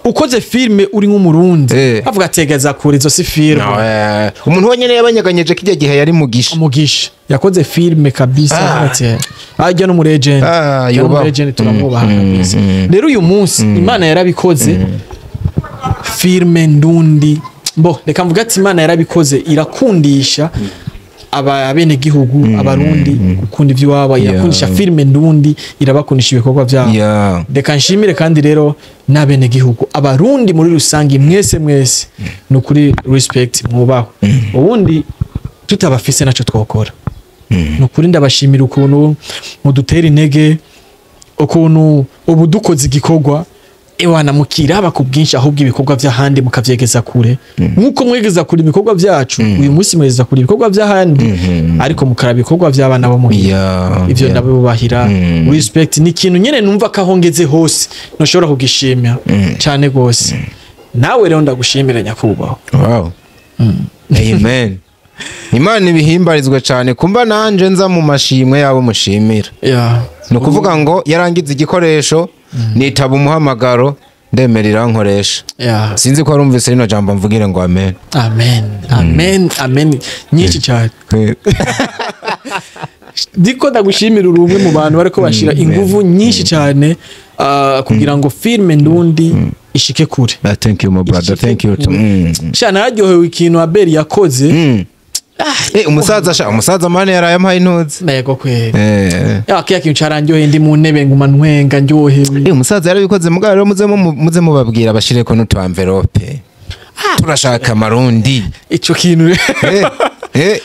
Ukoze filme uri nk'Umurundi, avuga ategeza kure, izo si filme. No, umuntu wenyene yabanyeganyeje kijya gihe yari Mugisha. Mugisha yakoze filme kabisa. Ati ajya no mu legend. Ah, Ajya no mu yubahwe. legend, turamwubaha kabisa. Rero uyu munsi Imana yarabikoze, filme ndundi, bo reka mvuga ati Imana yarabikoze, irakundisha aba abenegihugu Abarundi gukunda iby'iwabo, irakundisha filme ndundi, irabakundisha ibikorwa byabo. Reka nshimire kandi rero n'abenegihugu Abarundi muri rusange, mwese mwese, ni ukuri respect, mwubaho. Ubundi tutabafise naco twokora. Ni ukuri ndabashimira ukuntu mudutera intege, ukuntu ubu dukoze igikorwa, ewana, mukiraba ku bwinshi, ahubwo ibikorwa by'ahandi mukavyegeza kure, nk'uko mwegeza kure ibikorwa byacu. Uyu munsi mwegeza kure ibikorwa by'ahandi, ariko mukaraba ibikorwa by'abana bo muhira. Ivyo ndabubahira. Respect ni ikintu nyene numva ko aho ngeze hose ntushobora kugishimira cyane gose. Nawe rero ndagushimira, nyakubahwa. Wow. Amen. Imana ibihimbarizwe cyane kumba nanje nza mu mashimwe yabo mushimira. Ni ukuvuga ngo yarangiza igikoresho, nitaba umuhamagaro, ndemera irankoresha. Sinzi ko warumvise rino jambo, mvugire ngo amen. Amen, amen, amen nyinshi cyane. Ndiko ndagushimira, uri umwe mu bantu bariko bashira inguvu nyinshi cyane kugira ngo filme ndundi ishike kure. Ah, thank you, my brother, thank you too. Sha, nararyohewe ikintu Abel yakoze. Umusaza sha, umusaza mani yaraye ampaye intuzi. Ntego kweri. Ya, kiya kintu carandyoheye, ndi mu ntebe nguma ntwenga ndyohewe. Umusaza yarabikoze, mugabo rero muze mubabwira bashireko n'utu envelope. Turashaka amarundi. Ico kintu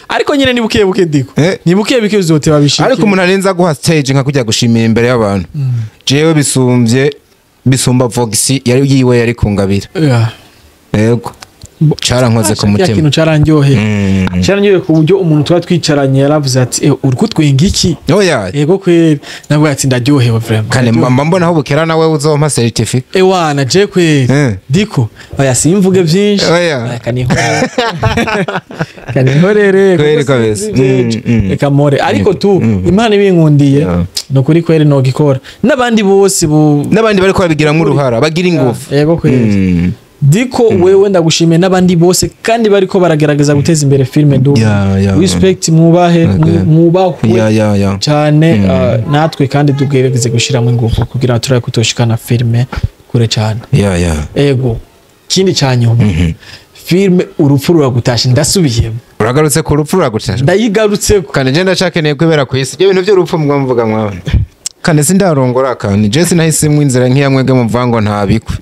ariko nyine ni buke buke, ndiko ni buke buke uzoteba bishike. Ariko umuntu arenza guha stage nka kujya gushimira imbere y'abantu, jewe bisumbye, bisumba Vox yari yiwe yari kungabira. Yego, carankoze ku Kiya mutima. kintu carandyoheye, carandyoheye ku buryo umuntu tuba twicaranye yaravuze ati: "Eh, uri kutwenga iki?" Oya. Yego kweri, nabwo ati ndaryohewe vraiment. Kane mba mbona aho bukera nawe uzompa certificate. Ewana, je kweri. Diko oya, simvuge byinshi. Oya. Oya, kanihorere, kanihorere, Kweri kuko kabisa. sinzi ivy'ejo. Reka more, ariko tu Imana ibinkundiye, ni ukuri kweri nogikora n'abandi bose bu N'abandi bariko babigiramwo uruhara bagira ingufu. Yego kweri. Diko, wewe ndagushimiye n'abandi bose kandi bariko baragerageza guteza imbere filme ndu. Respect, mwubahe, mwubahwe cyane. Natwe kandi tugerageze gushiramo ingufu kugira ngo turabe kutoshikana filme kure cyane. Ego, kindi cya nyuma, filme Urupfu Ruragutashe, ndasubiyemo. Uragarutse ku Rupfu Ruragutashe. Ndayigarutseko. Kandi je ndacakeneye kwibera ku isi ibyo bintu by'urupfu mwa mvuga mwabona, kandi sindarongora, kandi je sinahisemwo inzira nk'iya mwebwe muvuga ngo ntabikwe.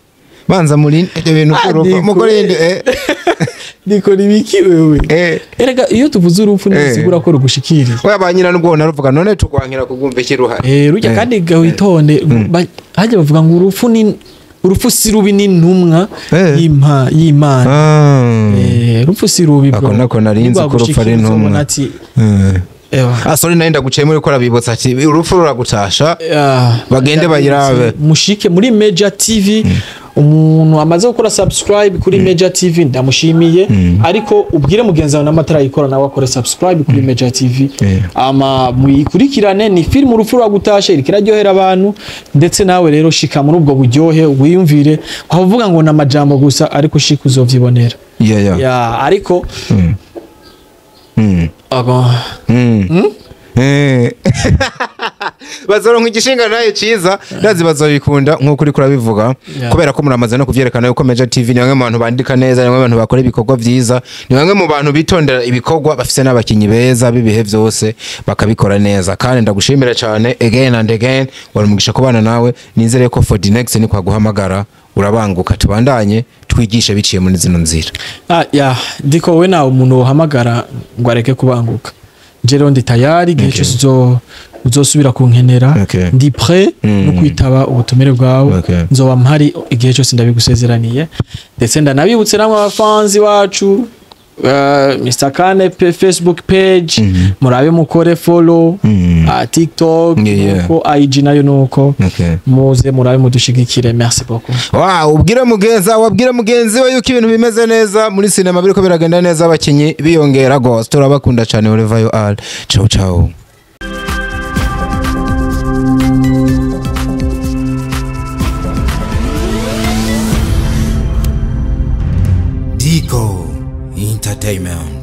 Banza muri ibyo bintu by'urupfu. Ndiko. Mugore. Ndiko nibiki wewe? Erega iyo tuvuze urupfu ntibisigura ko rugushikiriye. Oya, ba nyina nubwo naruvuga none tugwankira kugumva iki ruhari. Rujya kandi witonde, hajya bavuga ngo urupfu ni urupfu, si rubi, ni intumwa y'Imana. Urupfu si rubi, bro. Ako nako nari nzi ko urupfu ari Nigwagushikira intumwa. uzobona ati ewa. Ah, sorry, nari ndaguciye muri ko arabibutsa ati Urupfu Ruragutasha. Bagende bayirabe. Mushike muri Major TV. Umuntu amaze gukora subscribe kuri Major TV ndamushimiye, ariko ubwire mugenzi wawe n'amatara yikora nawe akore subscribe kuri Major TV. Ama muyikurikirane, ni film Urupfu Ruragutashe, iriko iraryohera abantu. Ndetse nawe rero shika muri ubwo buryohe, wiyumvire. Wavuga ngo ni amajambo gusa, ariko shika uzovyibonera. Ya, ariko abo Bazoronka igishinga naye ciza, ndazi bazobikunda nkuko uriko urabivuga. Kubera ko muramaze no kuvyerekana yuko Major TV ni bamwe mu bantu bandika neza, ni bamwe mu bantu bakora ibikorwa vyiza, ni bamwe mu bantu bitondera ibikorwa, bafise n'abakinyi beza b'ibihe vyose, bakabikora neza. Kandi ndagushimira cyane again and again, wari umugisha kubana nawe. Nizere ko for the next ni kwaguhamagara urabanguka, tubandanye twigishe biciye muri zino nzira. Ah, ya, ndiko we nawe umuntu wohamagara ngo areke kubanguka. Je rero ndi tayari igihe cyose uzosubira kunkenera. Ndi prêt no kwitaba ubutumire bwawe. Nzoba mpari igihe cyose, ndabigusezeraniye. Ndetse ndanabibutse namwe abafanzi bacu. Mr Kane Facebook page, murabe mukore follow, TikTok nuko, IG nayo nuko. Muze murabe mudushigikire, merci beaucoup. Wow, ubwire mugenza wabwire mugenzi we yuko ibintu bimeze neza muri sinema, biriko biragenda neza, abakinyi biyongera gose. Turabakunda cyane wherever you are. Ciao ciao. Dico Entertainment.